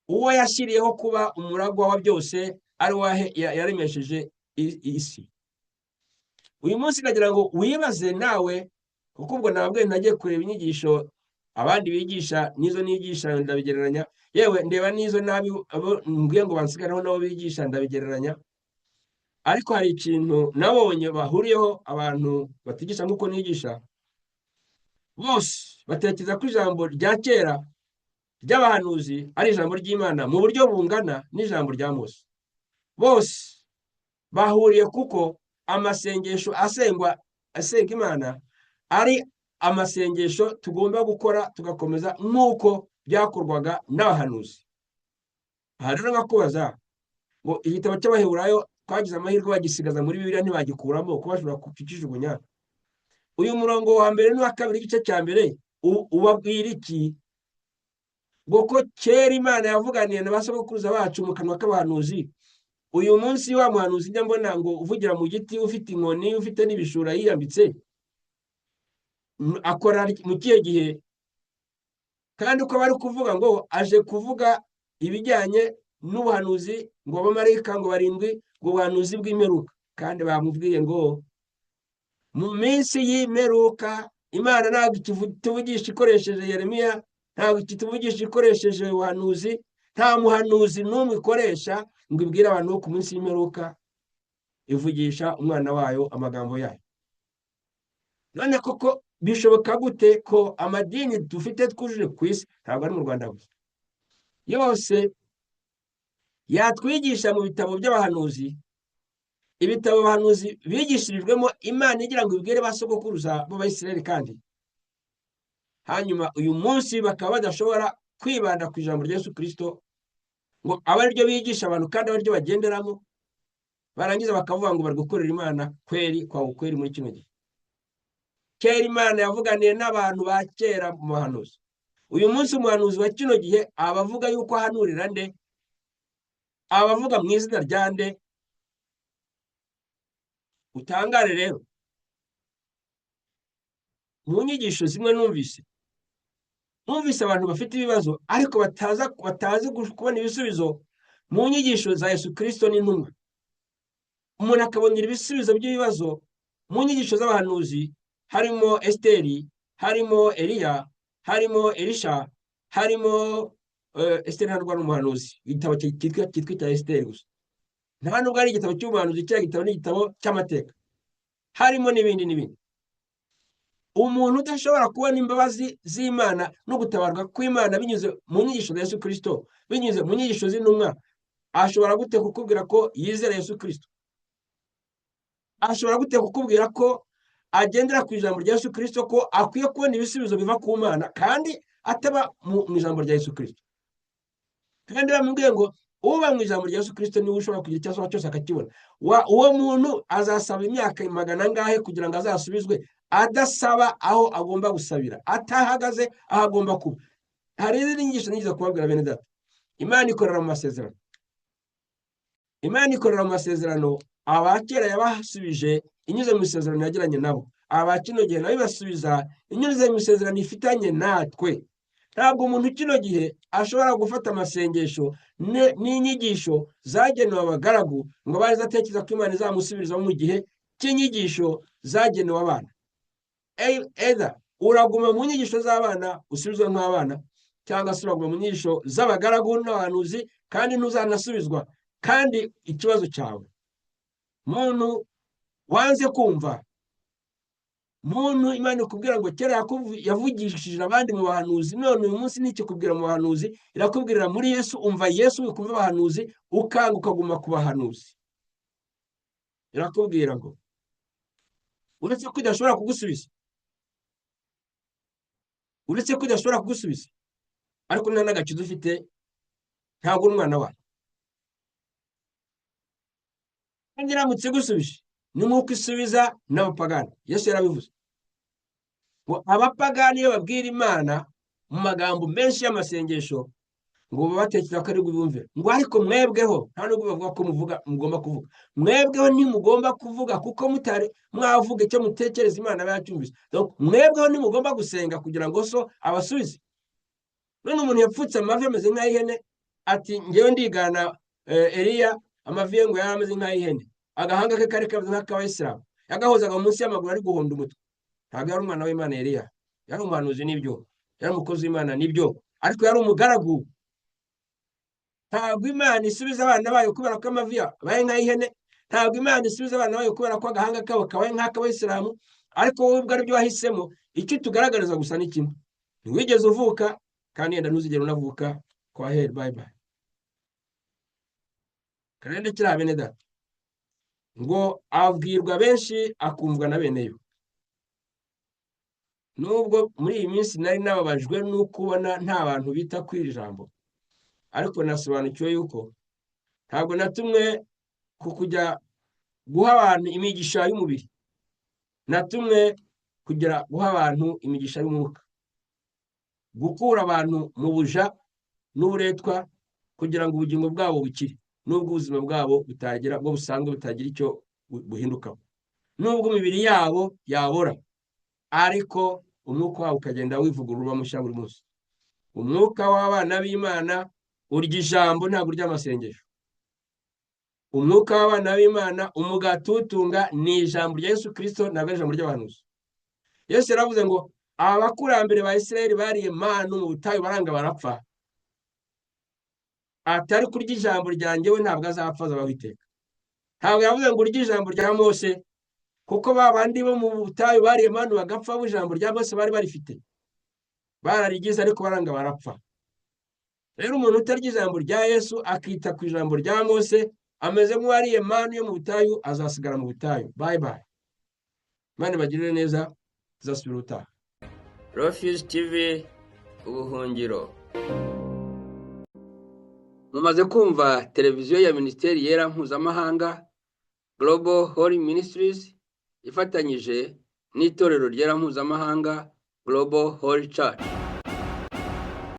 uwo yashyiriyeho kuba umuragwa wa byose, ari we yaremesheje isi. Uyu munsi nagira ngo wibaze nawe, kuko ubwo nababwiye ntagiye kureba inyigisho abandi bigisha n'izo nigisha ndabigereranya, yewe ndeba n'izo nabi abo mbwiye ngo bansigareho nabo bigisha ndabigereranya. Ariko hari ikintu nabonye bahuriyeho abantu batigisha nk'uko nigisha. Bose batekereza ko ijambo rya kera ry'abahanuzi ari ijambo ry'Imana mu buryo bungana n'ijambo rya Mose. Bose bahuriye kuko amasengesho asengwa asenga Imana ari amasengesho tugomba gukora tugakomeza nk'uko byakorwaga n'abahanuzi. Aha rero nkakubaza ngo igitabo cy'Abaheburayo twagize amahirwe bagisigaza muri Bibiliya ntibagikuramo kuko bashobora kukijugunya. Uyu murongo wa mbere n'uwa kabiri igice cya mbere ubabwira iki? Ngo ko kera Imana yavuganiye na ba sogokuruza bacu mu kanwa k'abahanuzi. Uyu munsi wa muhanuzi njya mbona ngo uvugira mu giti, ufite inkoni, ufite n'ibishura yiyambitse, akora mu kihe gihe? Kandi uko bari kuvuga ngo aje kuvuga ibijyanye n'ubuhanuzi, ngo abamarayika ngo barindwi, ngo ubuhanuzi bw'imperuka, kandi bamubwiye ngo mu minsi y'imperuka Imana ntabwo ikituvugisha ikoresheje Yeremiya, ntabwo ikituvugisha ikoresheje ubuhanuzi, nta muhanuzi n'umwe ikoresha ngo ibwire abantu ku munsi w'imperuka, ivugisha umwana wayo amagambo yayo. None koko bishoboka gute ko amadini dufite twujuje ku isi, ntabwo ari mu Rwanda gusa, yose yatwigisha mu bitabo by'abahanuzi, ibitabo abahanuzi bigishirijwemo Imana igira ngo ibwire ba sogokuruza b'Abayisiraheli, kandi hanyuma uyu munsi bakaba badashobora kwibanda ku ijambo rya Yesu Kristo ngo abe ariryo bigisha abantu kandi abe ariryo bagenderamo, barangiza bakavuga ngo bari gukorera Imana kweri kwa ukweri muri kino gihe. Kera Imana yavuganiye n'abantu ba kera mu bahanuzi. Uyu munsi umuhanuzi wa kino gihe aba avuga yuko ahanurira nde? Aba avuga mu izina rya nde? Utangare rero mu nyigisho zimwe numvise abantu bafite ibibazo ariko batazi kubona ibisubizo mu nyigisho za Yesu Kristo n'intumwa. Umuntu akabonera ibisubizo by'ibibazo mu nyigisho z'abahanuzi, harimo Esiteri, harimo Eliya, harimo Elisha, harimo Esiteri ntabwo ari umuhanuzi, igitabo cyitwa icya Esiteri gusa, nta nubwo ari igitabo cy'ubuhanuzi, kiriya gitabo ni igitabo cy'amateka, harimo n'ibindi n'ibindi. Umuntu udashobora kubona imbabazi z'Imana no gutabarwa kw'Imana binyuze mu nyigisho za Yesu Kristo, binyuze mu nyigisho z'intumwa, ashobora gute kukubwira ko yizera Yesu Kristo? Ashobora gute kukubwira ko agendera ku ijambo rya Yesu Kristo, ko akwiye kubona ibisubizo biva ku Mana kandi ataba mu ijambo rya Yesu Kristo? Kandi bamubwiye ngo uba mu ijambo rya Yesu Kristo niwe ushobora kugira icyo asaba cyose akakibona. Uwo muntu azasaba imyaka magana angahe kugira ngo azasubizwe, adasaba aho agomba gusabira, atahagaze aho agomba kuba? Hari izindi nyigisho nigeze kubabwira bene data. Imana ikorera mu masezerano. Imana ikorera mu masezerano. Abakera yabasubije inyuze mu isezerano yagiranye nabo, aba kino gihe nayo ibasubiza inyuze mu isezerano ifitanye natwe. Ntabwo umuntu kino gihe ashobora gufata amasengesho n'inyigisho zagenewe abagaragu ngo baze atekereza ko Imana izamusubirizamo mu gihe cy'inyigisho zagenewe abana. Either uraguma mu nyigisho z'abana usubizwa nk'abana, cyangwa se uraguma mu nyigisho z'abagaragu n'abahanuzi kandi ntuzanasubizwa. Kandi ikibazo cyawe, muntu wanze kumva, muntu Imana ikubwira ngo kera yavugishije abandi mu bahanuzi, none uyu munsi ntikikubwira mu bahanuzi, irakubwirira muri Yesu. Umva Yesu, wikumva abahanuzi, ukanga ukaguma ku bahanuzi. Irakubwira ngo uretse ko idashobora kugusubiza, uretse ko idashobora kugusubiza, ariko nta n'agakiza ufite, ntabwo uri umwana wayo. Kandi iramutse igusubije ni nk'uko isubiza n'abapagani. Yesu yarabivuze ngo abapagani iyo babwira Imana mu magambo menshi y'amasengesho ngo batekereza ko ari bubumve, ngo ariko mwebweho nta nubwo bavuga ko muvuga mugomba kuvuga, mwebweho ntimugomba kuvuga kuko mutari mwavuga icyo mutekereza Imana aba yacyumvise. Mwebweho ntimugomba gusenga kugira ngo so abasubize. None umuntu yapfutse amavi ameze nk'ay'ihene, ati ngewe ndigana Eliya, amavi ye ngo yari ameze nk'ay'ihene, agahanga ke kari kameze nk'ak'abayisilamu, yagahozaga munsi y'amaguru ari guhonda umutwe. Ntabwo yari umwana w'Imana Eliya, yari umuhanuzi nibyo, yari umukozi w'Imana nibyo, ariko yari umugaragu. Ntabwo Imana isubiza abana bayo kubera ko amavi abaye nk'ay'ihene, ntabwo Imana isubiza abana bayo kubera ko agahanga kabo kabaye nk'ak'abayisilamu, ariko wowe ubwo aribyo wahisemo. Icyo tugaragariza gusa ni kimwe: ntiwigeze uvuka Kandi yenda ntuzigere unavuka. Kwa heri, bye bye. Karende kiriya, bene data, ngo abwirwa benshi, akumvwa na bene yo. Nubwo muri iyi minsi nari nababajwe n'uko ubona nta bantu bita kuri iri jambo, ariko nasobanukiwe yuko ntabwo natumwe ku kujya guha abantu imigisha y'umubiri. Natumwe kugira guha abantu imigisha y'umwuka, gukura abantu mu buja n'uburetwa, kugira ngo ubugingo bwabo bukire, nubwo ubuzima bwabo butagira bwo busanzwe butagira icyo buhindukaho, nubwo imibiri yabo yabora, ariko umwuka wabo ukagenda wivugurura mushya buri munsi. Umwuka w'abana b'Imana urya ijambo, ntabwo urya amasengesho. Umwuka w'abana b'Imana, umugati uwutunga ni ijambo rya Yesu Kirisito, ntabwo ari ijambo ry'abahanuzi. Yesu yaravuze ngo abakurambere ba Isirayeli bariye manu mu butayu, baranga barapfa. Atari kurya ijambo ryanjye we ntabwo azapfa, azabaho iteka. Ntabwo yavuze ngo urye ijambo rya Mose, kuko ba bandi bo mu butayu bariye manu bagapfa, bo ijambo rya Mose bari barifite, bararigize, ariko baranga barapfa. Rero umuntu utarya ijambo rya Yesu, akita ku ijambo rya Mose, ameze nk'uwariye manu yo mu butayu, azasigara mu butayu. Bye bye, Imana ibagirire neza, tuzasubira ubutaha.
Refuge TV Ubuhungiro.
Mumaze kumva televiziyo ya Minisiteri Yera Mpuzamahanga, Global Holy Ministries, ifatanyije n'Itorero Ryera Mpuzamahanga, Global Holy Church.